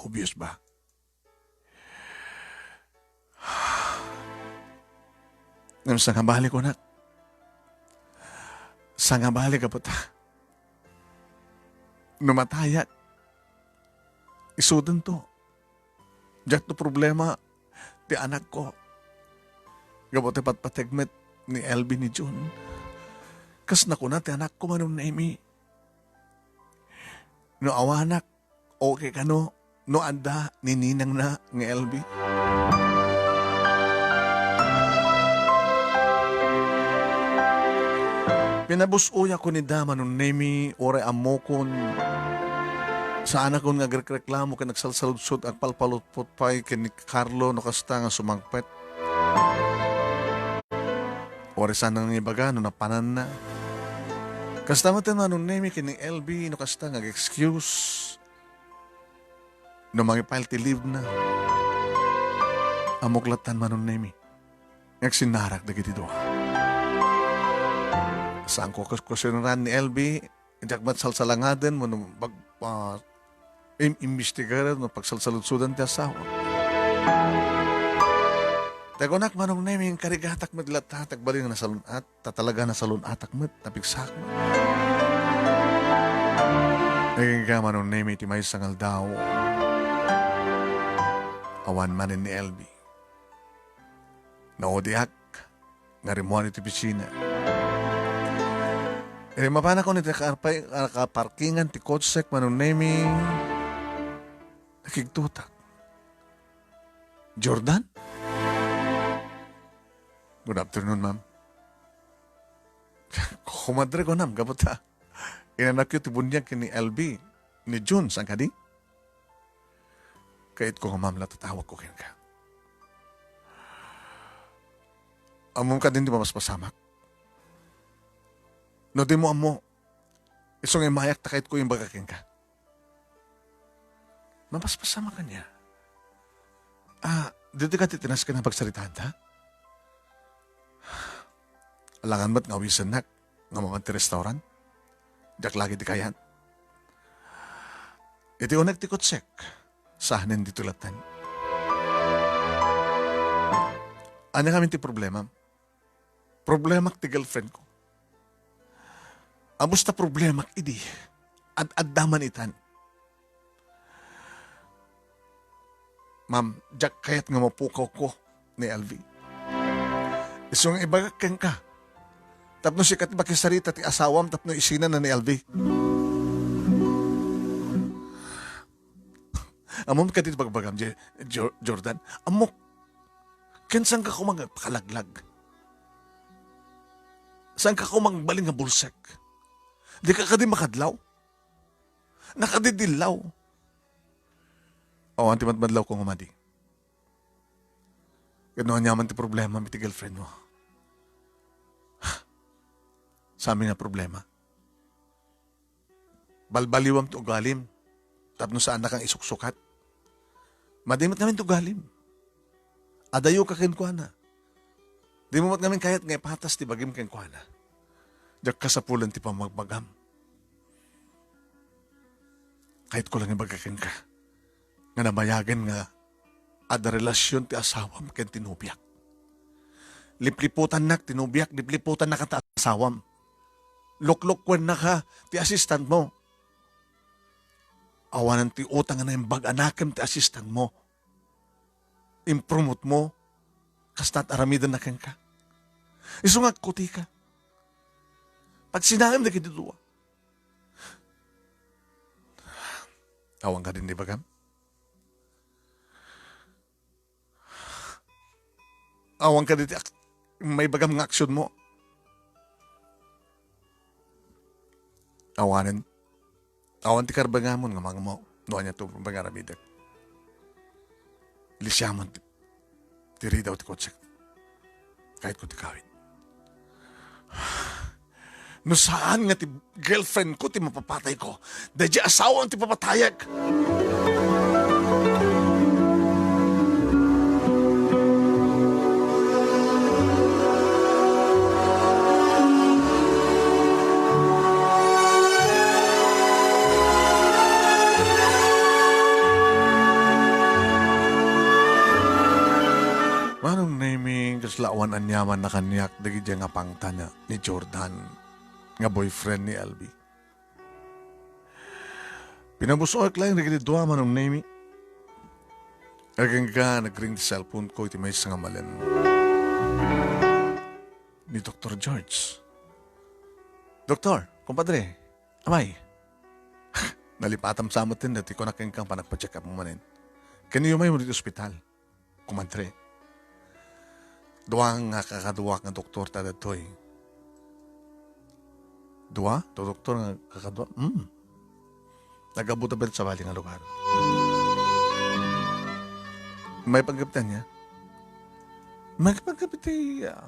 Obvious ba? Ngem sangabali ko, nak. Sangabali, gapu ta no matayak, isudanto. Diakto problema ti anakko. Gapu ti patpateg met ni L B ni Jun. Kas nakuna ti anakko, Manong Nemi. No awanak, okay kano no adda ni ninangna nga L B? Pinabus-oyakon ida, Manong Nemi, uray ammokon. Saanakon nga agrekreklamo ken agsalsaludsod, agpalpalutpot pay ken ni Carlo no kasta nga sumangpet. Uray saan nga ibaga no napananna. Kasta met, Manong Nemi, ken ni L B no kasta nga ag-excuse no mangi-file ti leave na. Ammok lattan, Manong Nemi, nga agsinnarak dagiti dua. Saanko a kuskuseran ni L B, diak met salsalangaden wenno bag-, ah, im-, imbestigaren no pagsalsaludsodan ti asawa. Ta kunak, Manong Nemi, inkarigatak met latta ti agbalin nga nasalun-at, ta talaga nasalun-atak met, napigsak met. Agingga, Manong Nemi, ti maysa nga aldaw, awan manen ni L B. Naudiak. nga rimmuar iti opisina. Idi mapanakon iti karpay-, kaparkingan ti kotsek, Manong Nemy, nakigtutak. "Jordan? Good afternoon, ma'am." "Kumadre," kunam, gapu ta inanakyo ti buniag ken ni L V, ni Jun, saan kadi? "Kayatko nga, ma'am, la tatawagko kenka. Ammom kadin ti mapaspasamak? No dimo ammo, isu nga immayak ta kayatko imbaga kenka." "Mapaspasamak ania? Ah, ditoy ka ti tinasken a pagsaritaanta? Alangan met nga awisennak nga mapan ti restaurant. Diak lagi ti kayat. Iti uneg ti kotsek, saanen ditoy latten. Ania ngamin ti problema?" "Problemak ti girlfriend ko. Ammos ta problemak idi ad-adda man itan. Ma'am, diak kayat nga mapukawko ni L V. Isu nga ibagak kenka, tapno sika ti makisarita ti asawam tapno isinana ni L V." "Ammom kadi ti bagbagam, Je-, Jo-, Jordan? Ammok. Ken saanka koma nga agpakalaglag? Saanka koma agbalin nga bulsek? Dika kadi makadlaw? Nakadidillaw." "Awan ti madmadlawko nga madi. Ket no aniaman ti problemam iti girlfriend mo, saamin nga problema. Balbaliwam ti ugalim tapno saannakang isuksukat. Madi met ngamin ti ugalim. Adayoka kenkuana. Dimo met ngamin kayat nga ipatas ti bagim kenkuana. Diak kasapulan ti pammagbagam. Kayatko lang ibaga kenka nga nabayagen nga adda relasion ti asawam ken ti nobiak. Lipliputannak ti nobiak, lipliputannak ti asawam. Luklukkuennaka ti assistant mo. Awanen ti utang nga naimbag a nakem ti assistant mo. Impromot mo, kasta ti aramidenna kenka. Isu nga agkutika. Pagsinaem dagiti dua. Awan kadin ibagam? Awan kadi ti ak-, maibagam nga aksyon mo?" "Awanen. Awan ti karbengamon nga mangmo no ania ti pangaramidek. Lisiamon ti, ti ridaw ti kotsek. Kayatko ti kawit. No saan nga ti girlfriend ko ti mapapatay ko, daydi asawam ti papatayak." Manong Nemy, kasla awan aniaman a kaniak dagiti nga pangtan ni Jordan nga boyfriend ni L V. Pinabus-ok laeng dagiti dua, Manong Nemy. Agingga, nagring ti cellphone ko iti maysa nga malem. Ni Doktor George. "Doktor, kumpadre, amay." Nalipatam sa met ti kunak kenka, panagpa-check up mo manen. Ken iyamaymo iti ospital. Kumadre. Dua nga kakaduak nga doktor ta datoy. Dua? Dua doktor nga kakadua? Hmm. Nag-abot a sabali nga lugar. May pagkaptan niya? May pagkapit ti, ah,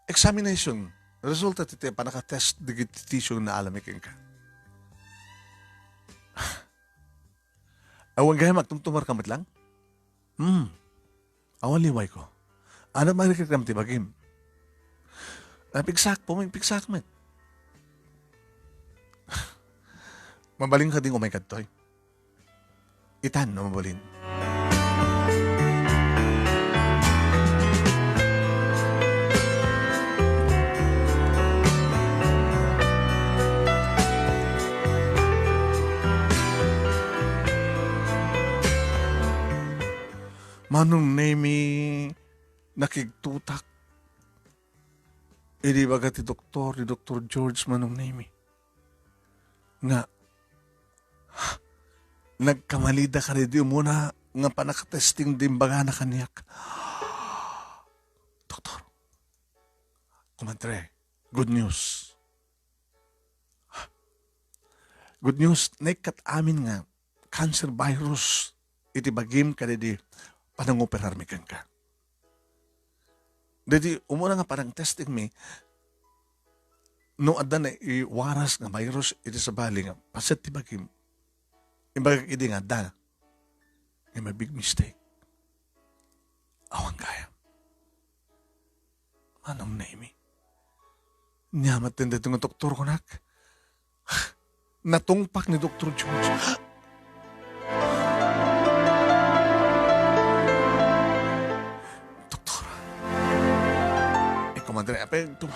examination. Resulta ti, ti panaka-test digiti tissue nga naalami kenka. Awan gayam agtumtumar ka met lang? Hmm. Awan liwayko. Ania met ti bagim? Napigsak, pumigpigsak met. Mabalin kadin umay kadtoy? Itan no mabalin. Manong Nemy, nakigtutak. Idi ibaga ti doktor, ni Doktor George, Manong Nemi, nga nagkamalida kadaydi umuna nga pannakatesting ti imbagana kaniak. Doktor, kumadre, good news. Good news, naikkat amin nga cancer virus iti bagim kadaydi panangoperarmi kenka. Daydi umuna nga panangtestingmi, no adda naiwaras nga virus iti sabali nga paset ti bagim, imbagak idi nga adda, nga may big mistake. Awan gayam. Manong Nemi. Nia met daytoy nga doktor kunak. Natungpak ni Doktor George. Doktor. Eh, kumadre, apay, tum-,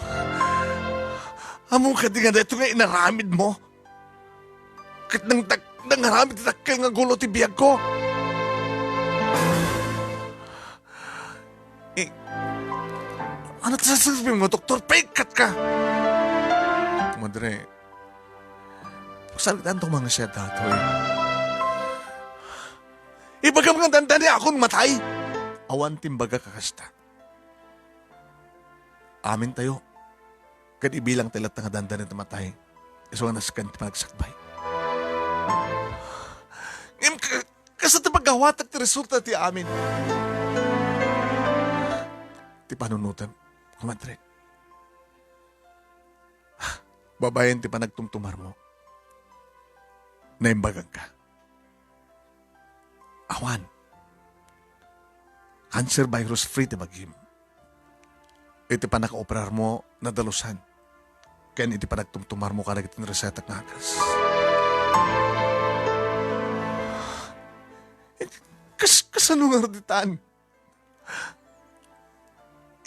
ammom kadi nga daytoy nga inaramidmo? Ket nang dag-, nangaramid ti dakkel nga gulo ti biagko. Eh, ania ti sasabianmo, doktor? Paikkatka! Madre, pagsaritanto man siak daytoy. Ibagam nga dandaniakon matay. Awan ti imbagak a kasta. Amintayo, ket ibilangtayo latta nga dandani ti matay, isu nga nasken ti panagsakbay. Ngem ka-, kasta ti paggawatak ti resulta ti amin. Ti panunotem, kumadre. Babaen ti panagtumtumarmo, naimbagak ka. Awan. Cancer virus free ti bagim. Iti panakaoperarmo, nadalusan. Ken iti panagtumtumarmo kadagiti naresetak nga agas. Kas-, kasano nga ditan?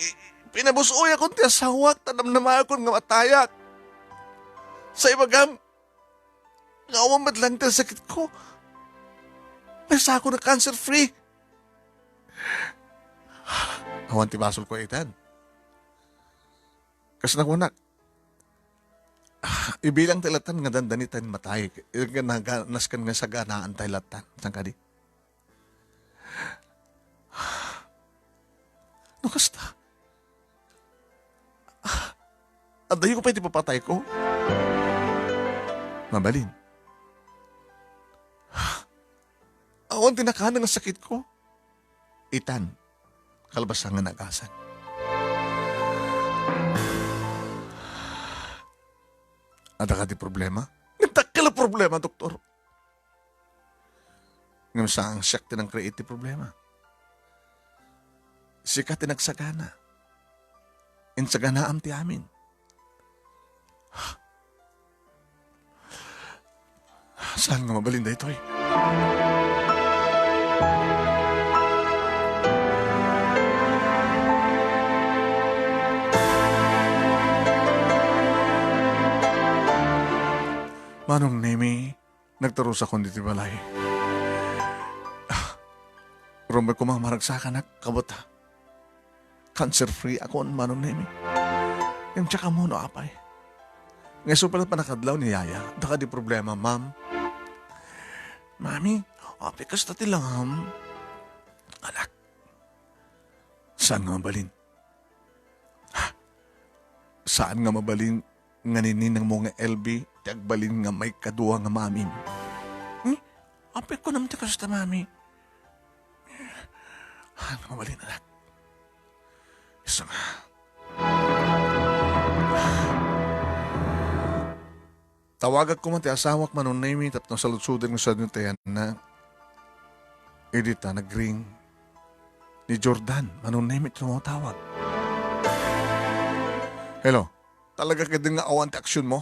I-, pinabus-oyakon ti asawak, ta namnamaakon nga matayak. Sa ibagam, nga awan met laeng ti sakitko. Maysa ako nga cancer free. Awan ti basolko itan. Kas nakunak, ibilangtayo latta nga dandani tayo matay. Nga naga-, nasken nga saganaantayo latta. Saan kadi? No kasta, addayo pay ti papatayko? Mabalin. Awan ti nakaanang nga sakitko. Itan, kalpasan nga nagasan. Adda kadi problema? Dakkel a problema, doktor. Ngem saan siak ti nang-create ti problema? Sika ti nagsagana. Insaganaam ti amin. Saan nga mabalin daytoy? Manong Nemi, nagtarusakon ditoy balay. Ah, rumbek koma maragsakanak, kabut, cancer-free akon, Manong Nemi. Ngem diak ammo no apay. Nga isu pay la pannakadlaw ni Yaya, adda kadi problema, Ma'am? Mami, apay kasta ti langam? Anak, saan nga mabalin? Saan nga mabalin nga nininangmo nga L B ti agbalin nga maikadua nga mamim? Hmm? Apay kunam ti kasta, Mami? Saan nga mabalin, anak? Isu nga. Tawagak koma ti asawak, Manong Nemi, tapno saludsodon no sadino ti ayanna. Idi ta nagring ni Jordan, Manong Nemi ti tumatawag. Hello, talaga kadi nga awan ti aksionmo?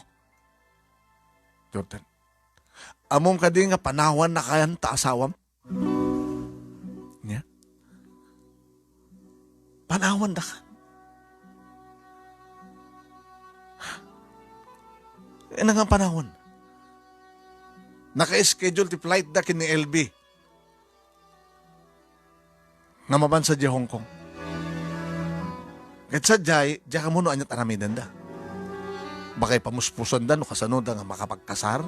Jordan, ammom kadi nga panawannakayan ta asawam? Nia? Panawandaka. Ania nga panawan? Naka-schedule ti flight da ken ni L B nga mapan sadiay Hong Kong. Ket sadiay, diak ammo no ania't aramidenda. Baka ipamuspusanda no kasanoda nga makapagkasar.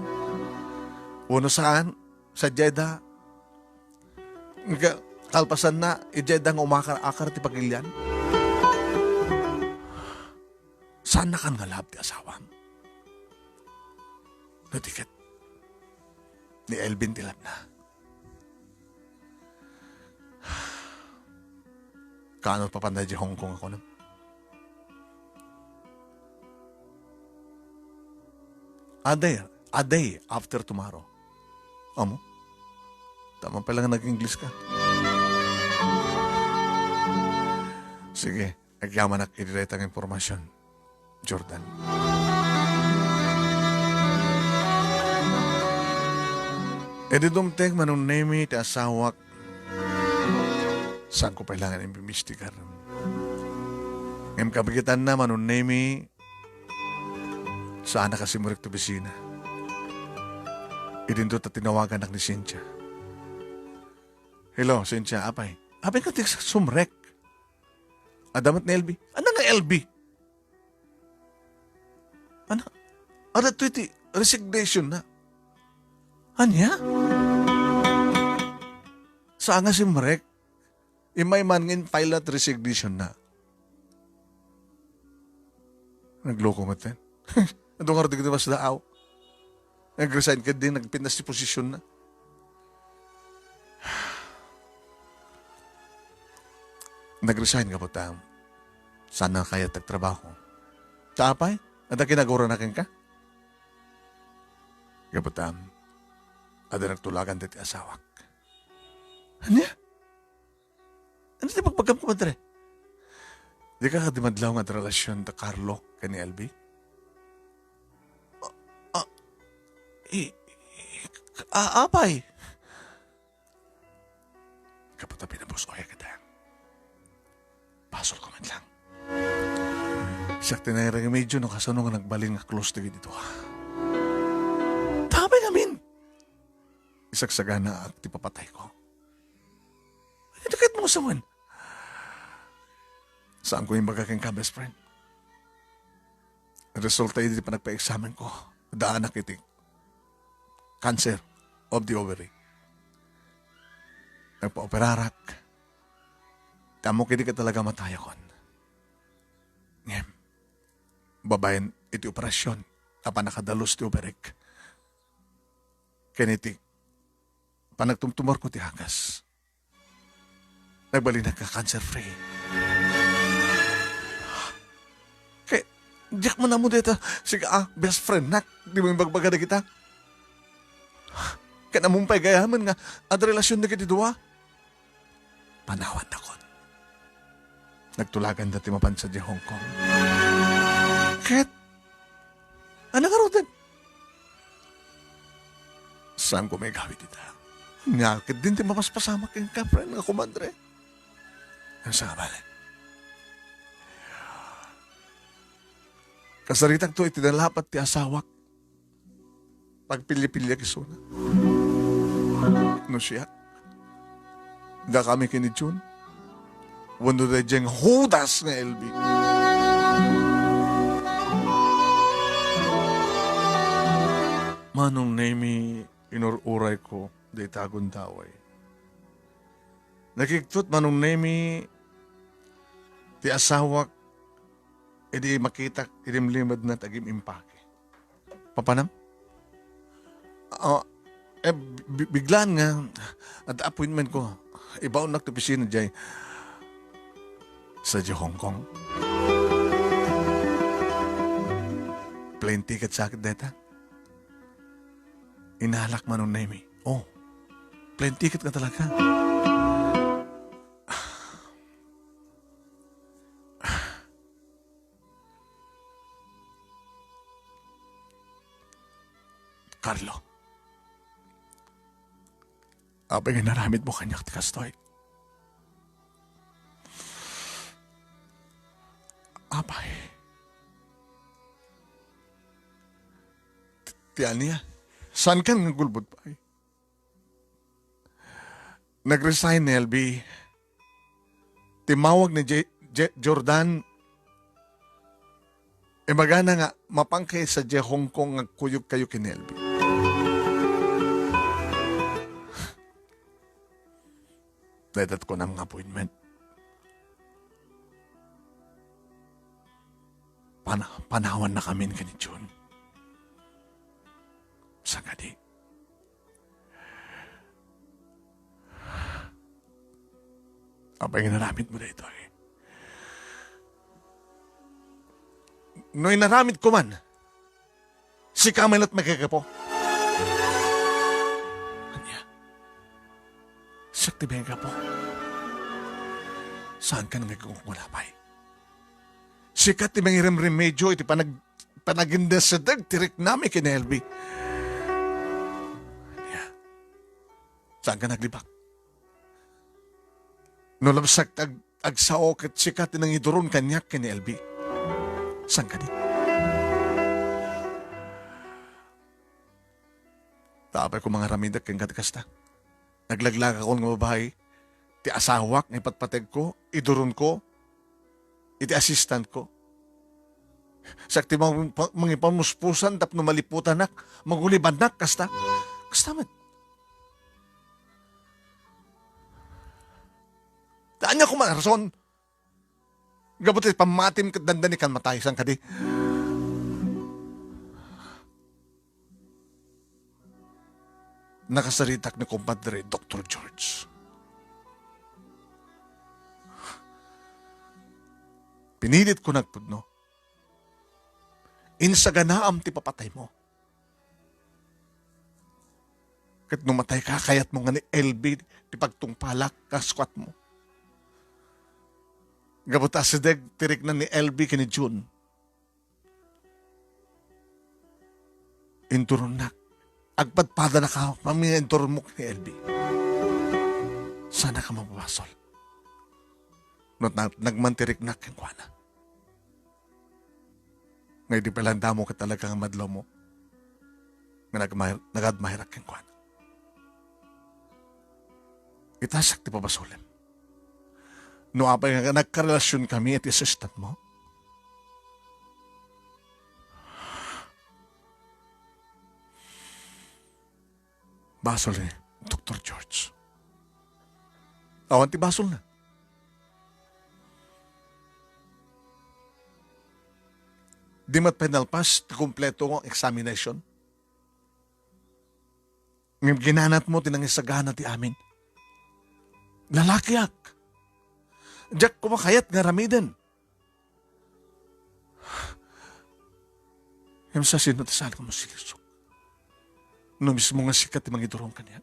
Wenno saan, sadiay da, nga kalpasanna, idiay da nga umakar-akar ti pagilian. Saannakan nga love ti asawam? No di ket, ni Elvin ti love na. Kaano papanna idiay Hong Kong a kunam? A day, a day after tomorrow. Amo? Tama pala nga nag-English ka. Sige, agyamanak iti dayta nga impormasyon, Jordan. Idi dumteng Manong Nemi ti asawak, saanko pay la nga imbimbistigar. Ngem kabigetanna, Manong Nemi, saanak a simrek ti opisina. Idinto ta tinawaganak ni Cynthia. "Hello, Cynthia, apay?" "Apay ka ti sumrek? Adda met ni Elvin." "Ania nga Elvin?" "Ania? Adda ti resignation na." "Ania?" Saan nga simrek? Immay man nga in-file na ti resignation na. Nagloko met ten. Adu nga rudi ket mas daaw. Nag-resign ket di nagpintas ti posisyon na. Nag-resign ka, Butang. Saan na kayat agtrabaho? Ta apay? Adda kinagurana kenka? Gaputam, adda nagtulagan daytoy asawak. Ania? Ania ti bagbagam, kumadre? Dika kadi madlaw nga adda relasyon da Carlo ken ni Elvin? Ah, ah, i-, i-, a-, apay? Gapu ta pinabusoyak ida. Basolko met lang. Siak ti nairemedyo no kasano nga nagbalin nga close dagiti dua. Damay ngamin! Isagsaganaak ti papatayko. Ito ket mo sawen. Saanko imbaga kenka, best friend? Resulta iti panagpa-examen ko, daanak iti cancer of the ovary. Nagpaoperarak. Ti ammok idi ket talaga matayakon. Ngem, babaen iti operasyon a pannakadalus ti overik ken iti panagtumtumorko ti agas, nagbalinak nga cancer-free. Ket diak man ammo dayta, sika a best friendnak, dimo imbagbaga dagita. Ket ammom pay gayamen nga adda relasyon dagiti dua? Panawannakon. Nagtulaganda ti mapan sadiay Hong Kong. Ket, ania ngaruden? Saanko maigawid ita. Nia ket din ti mapaspasamak kenka, friend nga kumadre. Ania nga bale? Kasaritakto iti nalapat ti asawak. Pagpilipiliak isuna. No siak, dakami ken ni Jun, wenno daydiay nga Judas nga Elvin. Manong Nemi, inur-urayko dayta a gundaway. Nakigtot, Manong Nemi, ti asawak idi makitak, ilimlimedna ti agim-impake. Papanam? Ah, eh, bi-, biglaan nga adda appointment ko. Ibaonnak ti opisina diay sadiay Hong Kong. Plane ticket sa ket dayta. Inalak, Manong Nemi. Oh, plane ticket nga talaga. Carlo, apay nga inaramidmo kaniak ti kastoy? Apay? Ti, ti ania? Saankan nga gulbod pay? Nag-resign ni Elvin. Timmawag ni Je-, Je-, Jordan, Ibagana nga, mapankayo sadiay Hong Kong nga agkuyogkayo ken ni Elvie. Dayta ti kunam nga appointment. Pana-, panawannakamin ken ni Jun. Saan kadi? Apay nga inaramidmo daytoy? No inaramidko man, sika met ti manggapu. Ania? Siak ti manggapu? Saanka nga agkukuna pay? Sika ti mangiremremedio iti panag-, panaginnasideg ti riknami ken ni Elvie. Ania? Saanka nga aglibak? No labsak ti ag-, agsao ket sika ti nangiduron kaniak ken ni Elvie. Saan kadi? Ta apay koma nga aramidek kenka ti kasta? Naglaglagakon nga babai ti asawak nga ipatpategko, iduronko, iti assistantko. Siak ti mang-, pa-, mangipamuspusan tapno maliputanak, magulibannak, kasta? Kasta met. Ta ania koma a rason? Gapu ti pammatim ket dandani kan matay, saan kadi? Nakasaritak ni Compadre Doktor George. Pinilitko nga agpudno. Insaganaam ti papataymo. Ket no matayka, kayatmo nga ni Elvie ti pagtungpalak kas kuatmo. Gapu ta asideg ti rikna ni Elvie ken ni Jun. Induronnak. Agpadpadanaka, mamminga induronmo ken ni Elvie. Saanka mababasol no nag-, nagman ti riknak kenkuana. Nga idi pay la damo ket talaga nga madlawmo nga nagmay-, nag-admireak kenkuana. Ita siak ti pabasolem. No apay nga nagkarelasionkami iti assistantmo, basol ni Doktor George. Awan ti basolna. Di met pay nalpas ti kompleto nga examination. Ngem ginanatmo ti nangisagana ti amin. Lalakiak. Diak koma kayat nga aramiden. Ngem sa sino ti saan nga masilisok? No mismo nga sika ti mangiduron kaniak.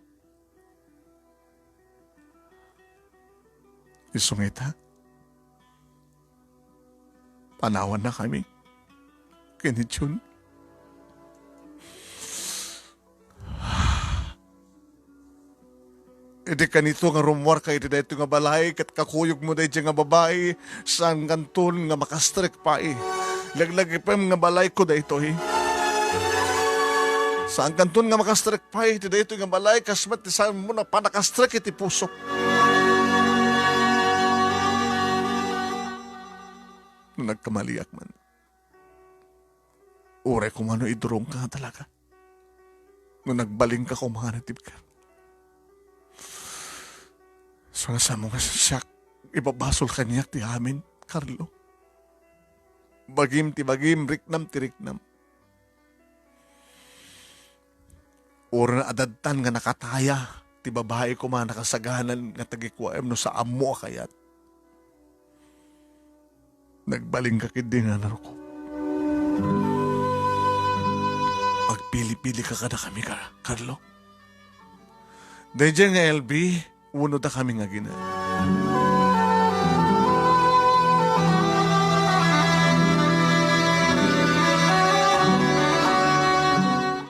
Isu nga ita, panawannakami ken ni Jun. Idi kanito nga rummuarka iti daytoy nga balay ket kakuyogmo daydiay nga babai, saankanton nga makastrek pay. Laglagipem nga balayko daytoy. Saankanton nga makastrek pay iti daytoy nga balay, kas met ti saanmo a pannakastrek iti pusok. No nagkamaliak man, uray koma no idurongka nga talaga. No nagbalinka koma nga iti bigar. Isu nga saanmo nga siak, ibabasol kaniak ti amin, Carlo. Bagim ti bagim, riknam ti riknam. Uray addan nga nakataya ti babai koma a nakasagana nga tagikuaem no saanmo a kayat. Nagbalinka ketdi nga narukop. Agpili-pilika kadakami, Ka-, Carlo. Daydiay nga Elvie, wenno dakami nga agina.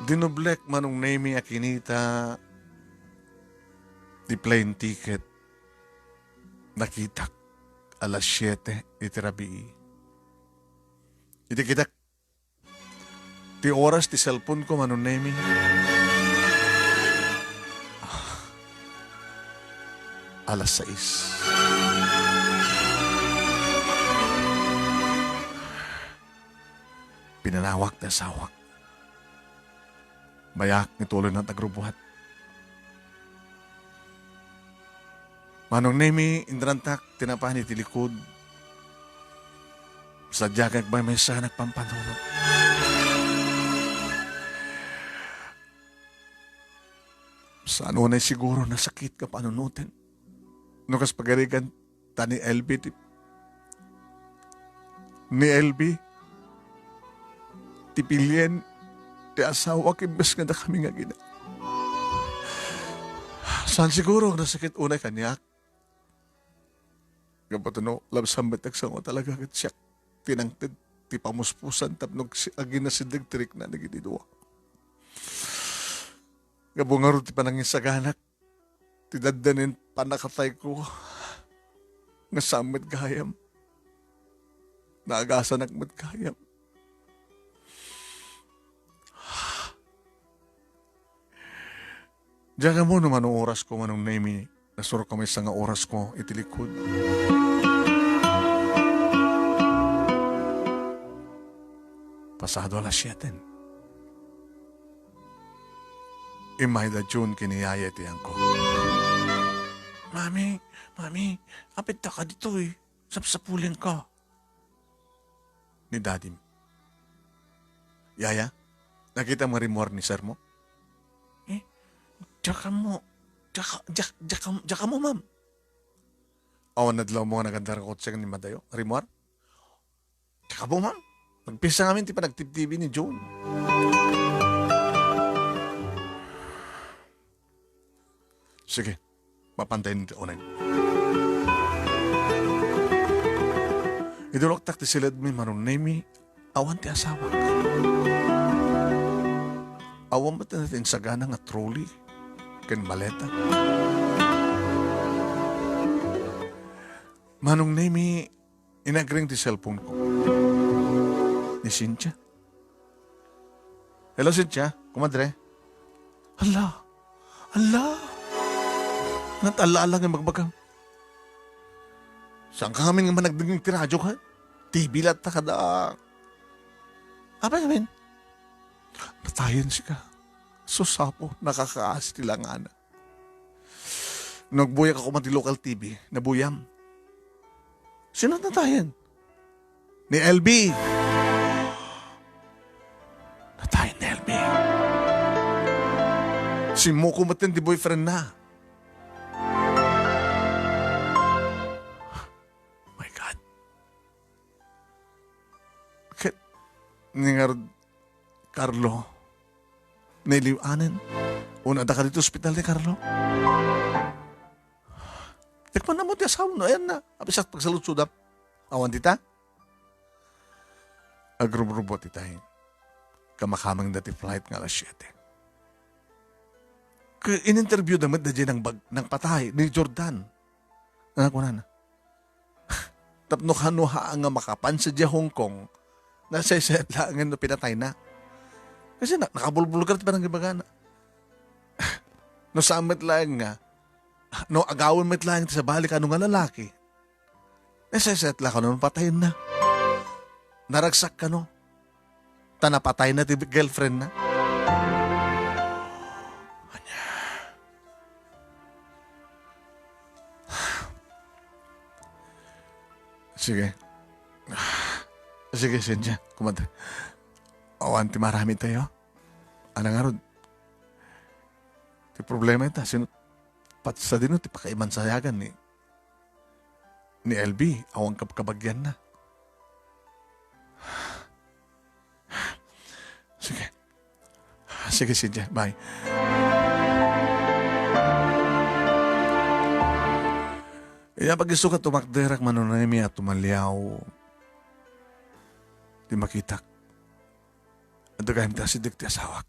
Dinoblek, Manong Nemy, a kinita ti plane ticket. Nakitak alas siete iti rabii. Iti kitak ti oras ti cellphone-ko, Manong Nemy, ah, alas sais. Inanawak ti asawak. Bayak nga tuloy nga agrubuat. Manong Nemi, inrantak ti napan iti likud. Sadiak nga agmaymaysa, nagpampanunot. Saan unay siguro nasakit nga panunoten? No kas pagarigan ta ni L B ti, ni L B ti pilien ti asawak imbes nga dakami nga agina. Saan siguro nasakit unay kaniak? Gapu ta no, labsam met agsango talaga ket siak ti nangted ti pamuspusan tapno agsi-, aginasideg ti rikna dagiti dua. Gapu ngarud ti panangisaganak, ti daddanin pannakatayko, nga saan met gayam. Naagasanak met gayam. Diak ammo no mano orasko, Manong Nemi, nasurok a maysa nga orasko iti likud. Pasado alas siete. Immay da June ken ni Yaya iti angko. "Mami, Mami, apidta ka ditoy. Sapsapulenka," ni Dadim. "Yaya, nakitam nga rimmuar ni sir mo?" "Eh, diak ammo. Diak, diak, diak, diak ammo, ma'am." "Awan adlaw mo nga naganda ra kotse ken ni Madayo? Rimmuar?" "Diak ammo, ma'am. Nagpista ngamin ti panagtibtibi ni June." "Sige, mapantayen ti uneg." Iduloktak ti siledmi, Manong Nemi, awan ti asawak. Awan met ti insagana nga trolley ken maleta. Manong Nemi, inagring ti cellphone ko. Ni Cynthia. "Hello, Cynthia. Kumadre." "Hala! Hala! Nat-, ala-ala nga ibagbagam. Saanka ngamin nga managdengngeg ti radio ken T V latta kada." "Apay ngamin?" "Natayen sika. Sus, Apo, nakakaasi ti langana. No agbuyak a koma ti local T V, nabuyam." "Sino natayen?" "Ni L B. Natayen ni L B. Simmuko metten ti boyfriend na." My God. Ket ni ngarud, Carlo, nailiw-anen. Una, adda kadi ti ospital ni Carlo. Diak man ammo ti asawam no ayanna. Apay sa pagsaludsodam? Awan dita? Agrubrubot itay. Kamakamengda ti flight nga alas siete. Ket in-interviewda met daydiay nang bag-, nang patay ni Jordan. Nga kunana, "Tapno kano ha nga makapan sadiay Hong Kong, nasaysayat laengen no pinatayna." Kasi na-, nakabulbulgar ti panangibagana. No saan met laeng nga, no agawen met laeng ti sabali kano nga lalaki, nasaysayat la kano no patayenna. Naragsak kano. Ta napatayna ti girlfriendna. Ania? Sige. Sige, Cynthia. Kumadre. Awan ti maaramidtayo. Ania ngarud ti problema ita? Sino, pat-, sadino ti pakaimansayagan ni, ni L B? Awan kabkabagianna. Sige. Sige, Cynthia. Bye. Ania, pag-isu ket tumakderak, Manong Nemi, a tumaliaw ti makitak. Adda gayam ti asideg ti asawak.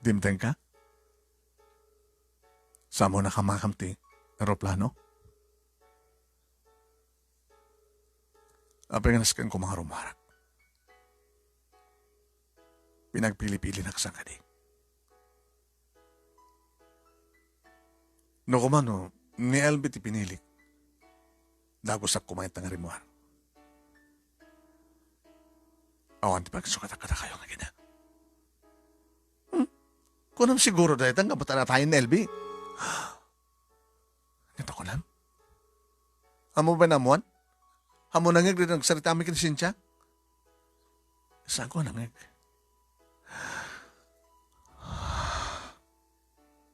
Dimtengka? Saan mo nakamakam ti eroplano? Apay nga nasken koma nga rummuarak? Pinagpili-pilinak san kadi. No koma no, ni L B ti pinilik, dagusak koma ita nga rimmuar. Awan ti pagsukatak kadakayo nga kina. Hmm? Kunam siguro dayta nga ba't anatayen ni L B? Ngata kunam? Amo ba namuan? Amo nangeg dayta nagsarita mi ken Cynthia? Saan ko nangeg?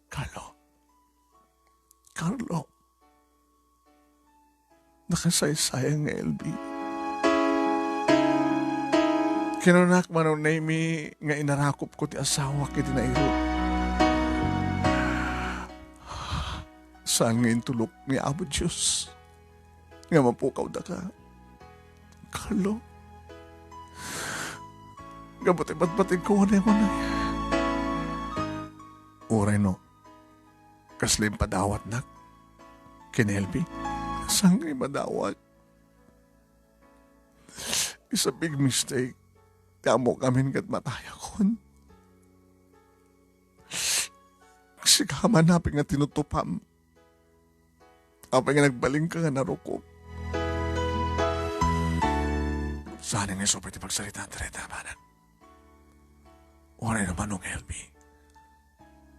Carlo. Carlo. Nakasaysayang nga L B. Kinunak, Manong Nemy, nga inarakop ko ti asawak iti nairut. Saan nga intulok ni Apo Dios nga mapukaw daka, Carlo. Gapu ti batbating ko, unay, unay. Uray no, kasla impadawatnak ken L B. Saan nga imadawat? It's a big mistake. Ti ammok amin ket matayakon. Sika man, apay nga tinutupam? Apay nga nagbalinka nga narukop? Saan nga isu pay ti pagsaritaan dayta, manang? Uray no, Manong L B.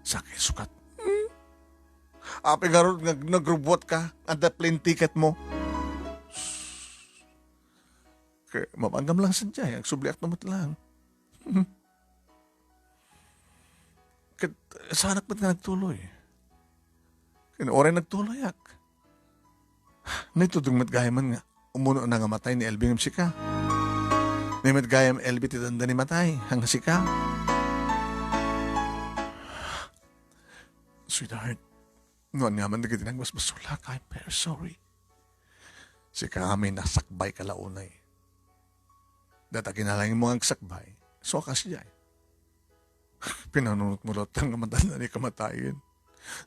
Sakit sukat. Hmm? Apay ngarud nga nag-, nagrubbuatka, adda plane ticket mo. Kay, mapanggam lang sadiay, agsubliak no met lang. Ket, saanak met nga nagtuloy. Ken, uray nagtuloyak. Naitudong met gayam nga, umuno na nga matay ni L B ngem sika. Ni met gayam L B ti dandani matay, nga sika. Sweetheart, no ania man dagiti nagbasbasolak, I'm very sorry. Sika amin, nasakbay ka la unay. Data kinalaing mo nga agsakbay, so, a kasdiay. Pinanunot mo latta nga matanda ni kamatayen.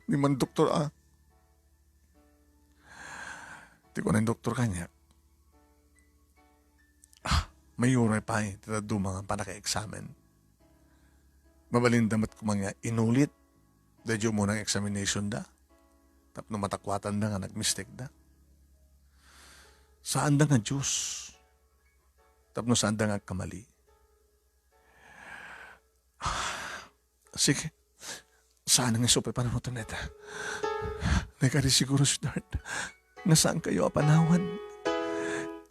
Ni man doktor, ah. Ti kuna ni doktor kaniak, ah, mayuray pay ti dadduma nga pannakaeksamen. Mabalinda met koma nga inulit daydi umuna nga examination da. Tapno matakuatan da nga nagmistek da. Saanda nga Dios. Tapno saanda nga agkamali. Sige. Saan nga isu pay panunoten dayta? Nagkari siguro, sweetheart, nga saan kayo a panawan.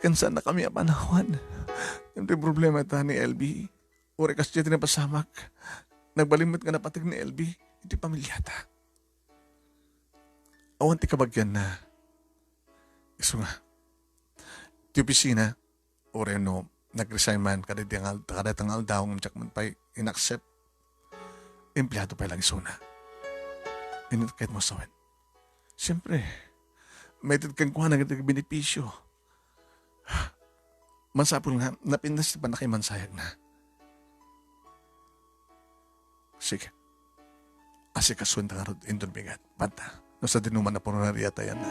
Ken saan na kami a panawan. Ngem ti problema ta ni L B. Uray kasdiay ti napasamak. Nagbalin met nga napateg ni L B iti pamiliata. Awan ti kabagianna. Isu nga, ti opisina, uray no nag-resign man kadaydi nga al-, kadayta nga aldaw, ngem diak man pay in-accept, empleado pay lang isuna. Init ket mo sawen. Siyempre, maited kenkuana dagiti benepisio. Masapul nga napintas ti pannakaimansayagna. Sige. Asikasuenta ngarud inton bigat. Banta, no sadino man a punonan iyatayanna.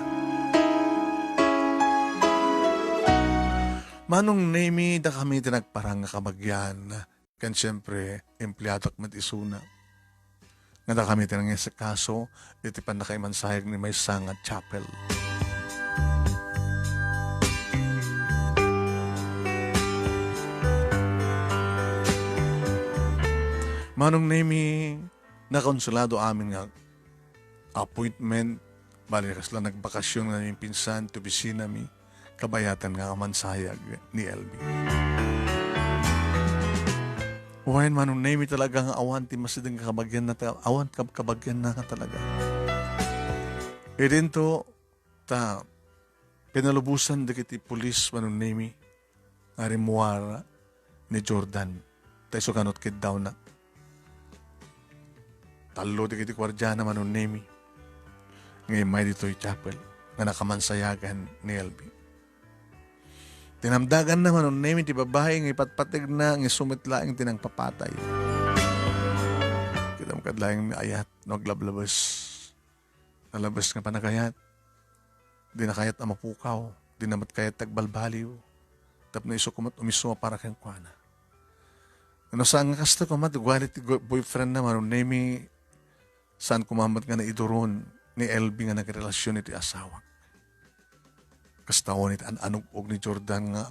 Manong Nemy, dakami ti nagparang nga kabagian, ken siempre, empleadak met isuna. Nga dakami ti nangisikaso iti pannakaimansayag ni maysa nga chapel. Manong Nemy, nakonsolado amin nga appointment, bali kasla nagbakasyon nga pinsan ti opisinami, kabayatan nga amansayag ni L B. Wen, Manong Nemy, talaga nga awan ti masideg nga kabagianna, ta-, awan kab-, kabagianna nga talaga. Idinto, ta, pinalubosan dagiti pulis, Manong Nemy, nga rimmuar ni Jordan, ta isu kanut kiddawna. Tallo dagiti guardiana, Manong Nemy, nga immay ditoy chapel nga nakamansayagan ni L B. Tinamdaganna, Manong Nemy, ti babai nga ipatpategna nga isu met laeng ti nangpapatay. Kitam kad laeng ni ayat no aglablabes. Nalabes nga panagayat. Dina kayat a mapukaw, dina met kayat ti agbalbaliw, tapno isu koma ti umisu a para kenkuana. No saan nga kasta koma ti ugali ti go-, boyfriendna, Manong Nemy, saan koma met nga naiduron ni L B nga nagrelasion iti asawak. Kasta wen iti an-anug-og ni Jordan nga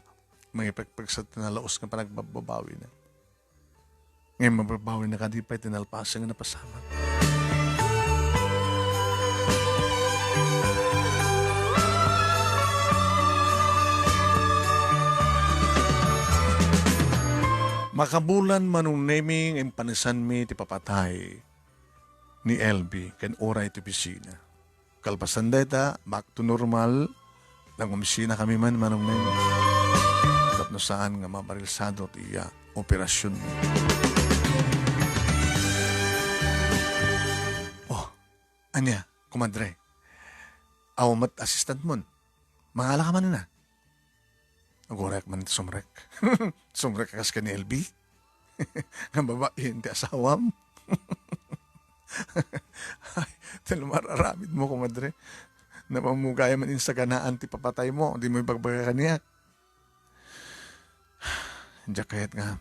Mangipekpeksa ti nalaus nga panagbababawina. Ngem mababawina kadi pay ti nalpasen nga napasamak. Makabulan, Manong Nemi, nga impanisanmi ti papatay ni L B ken uray iti opisina. Kalpasan dayta, back to normal, nangopisina kami man, Manong Nemi. Tapno saan nga mabarilsado ti, ah, operasionmi. Oh, ania, komadre? Awan met assistant mon? Mangala ka man ina? Aguray man ti sumrek. Sumrek ka kas ken ni L B? Nga babain ti asawam? Ay, ti lumararamid mo, komadre. Napamugay man insaganaan ti papatay mo, di mo ibagbaga kaniak. Diak kayat nga,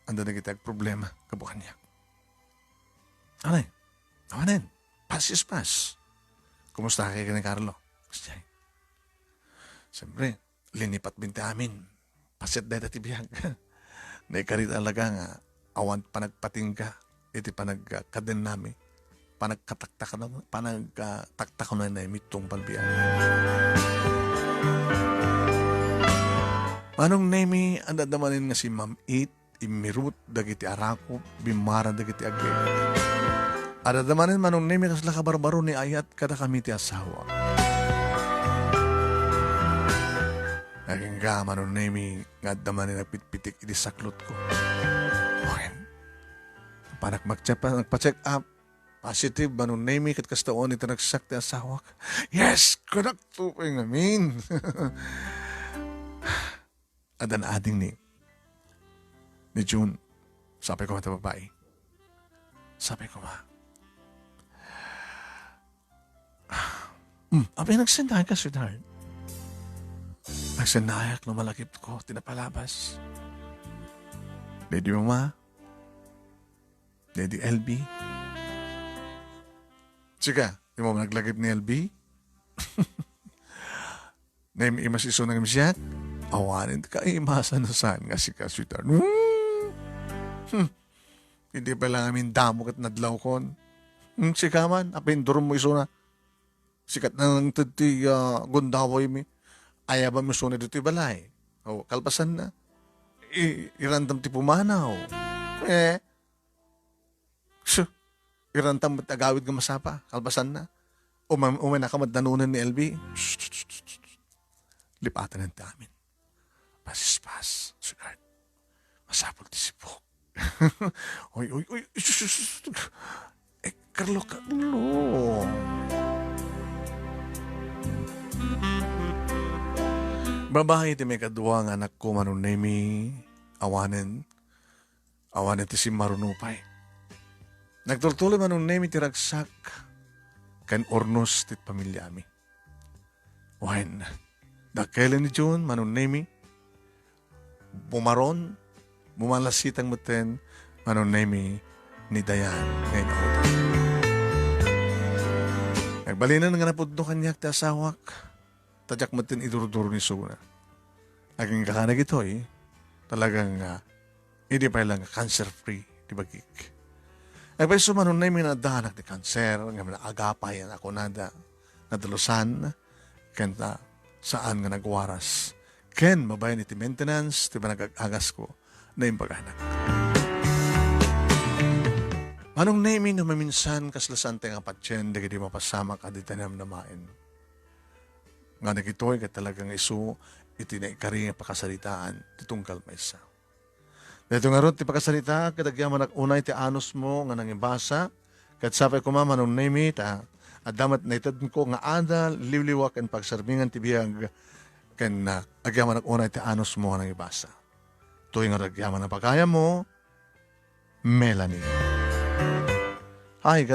anda dagiti agproblema, gapu kaniak. Anay, awanen, pass is pass. Kumusta ka ken ni Carlo? Siyempre, linipat binti amin. Paset dayta ti biag. Naikarita talaga nga awan panagpatingga iti panagkadennami. Panagkataktakano, panagkataktakano na mitong palbiag. Manong Nemi, adda manen nga si Ma'am It, immirut dagiti arakop, bimmara dagiti ageg. Adda manen Manong Nemi kasla kabarbaro ni ayat kadakami ti asawa. Agingga Manong Nemi nga adda manen nagpitpitik iti saklotko. Wen, panak magcheck, nagpa-check up. Positive Manong Nemi ket kasta on iti nagsak ti asawak. Yes, kunak to pay ngamin. Addan ading ni, ni June. Sapay koma ta babai. Sapay koma. Hmm, apay nagsendayak ka, sweetheart? Nagsendayak no malagipko ti napalabas. Daydi mama, daydi L B. Sika, di mo naglagip ni L B? Naimas isuna ngem siak, awanen ti kaimasan no saan nga sika, sweetheart. Hmm. Hmm. Idi pay la ngamin damo ket nadlawkon. Hmm, sika man, apay indurom mo isuna. Sikat na nangted ti, ah, gundawaymi. Ayabam isuna ditoy balay. O, kalpasanna, i-, irandam ti pumanaw. Eh, Su, irantam met agawid nga masapa, kalpasanna. Umay, umay nakamaddanunan ni L B. Lipatanan ti amin. Pasispas, sweetheart. Masapul ti sipok. Oy, oy, oy, sus, sus, sus. Eh, Carlo, Carlo. Babai ti maikadua nga anakko, Manong Nemi, awanen. Awan iti simmaruno pay. Nagtultuloy Manong Nemi ti ragsak ken urnos ti pamiliami. Wen, dakkelen ni June Manong Nemi, bumaron, bumalasitang metten Manong Nemi ni Dayan nga inautang. Nagbalinen nga napudno kaniak ti asawak, ta diak metten idurduro ni isuna. Agingga dagitoy, talagang, ah, idi pay la nga cancer-free ti bagik. Nagpayso Manong Nemi nga addanak ti cancer, ngem naagapay a kunada nga dalusan, ken ta saan nga nagwaras. Ken mabain iti maintenance ti panagag-agasko, naimbaganak. Manong Nemi, no maminsan, kasla saan ti nga patien dagiti mapasamak a di tanem namaen. Nga dagitoy ket talaga nga isu iti naikari nga pakasaritaan ti tunggal maysa. Daytoy ngarud ti pakasaritaak ket agyamanak unay ti anusmo nga nangibasa, ket sapay koma Manong Nemi ta adda met naitedko nga adal, liwliwa ken pagserbian ti biag, ken, ah, agyamanak unay ti anusmo nga nangibasa. Toy ngarud agyaman a pagayammo, Melanie. Ay,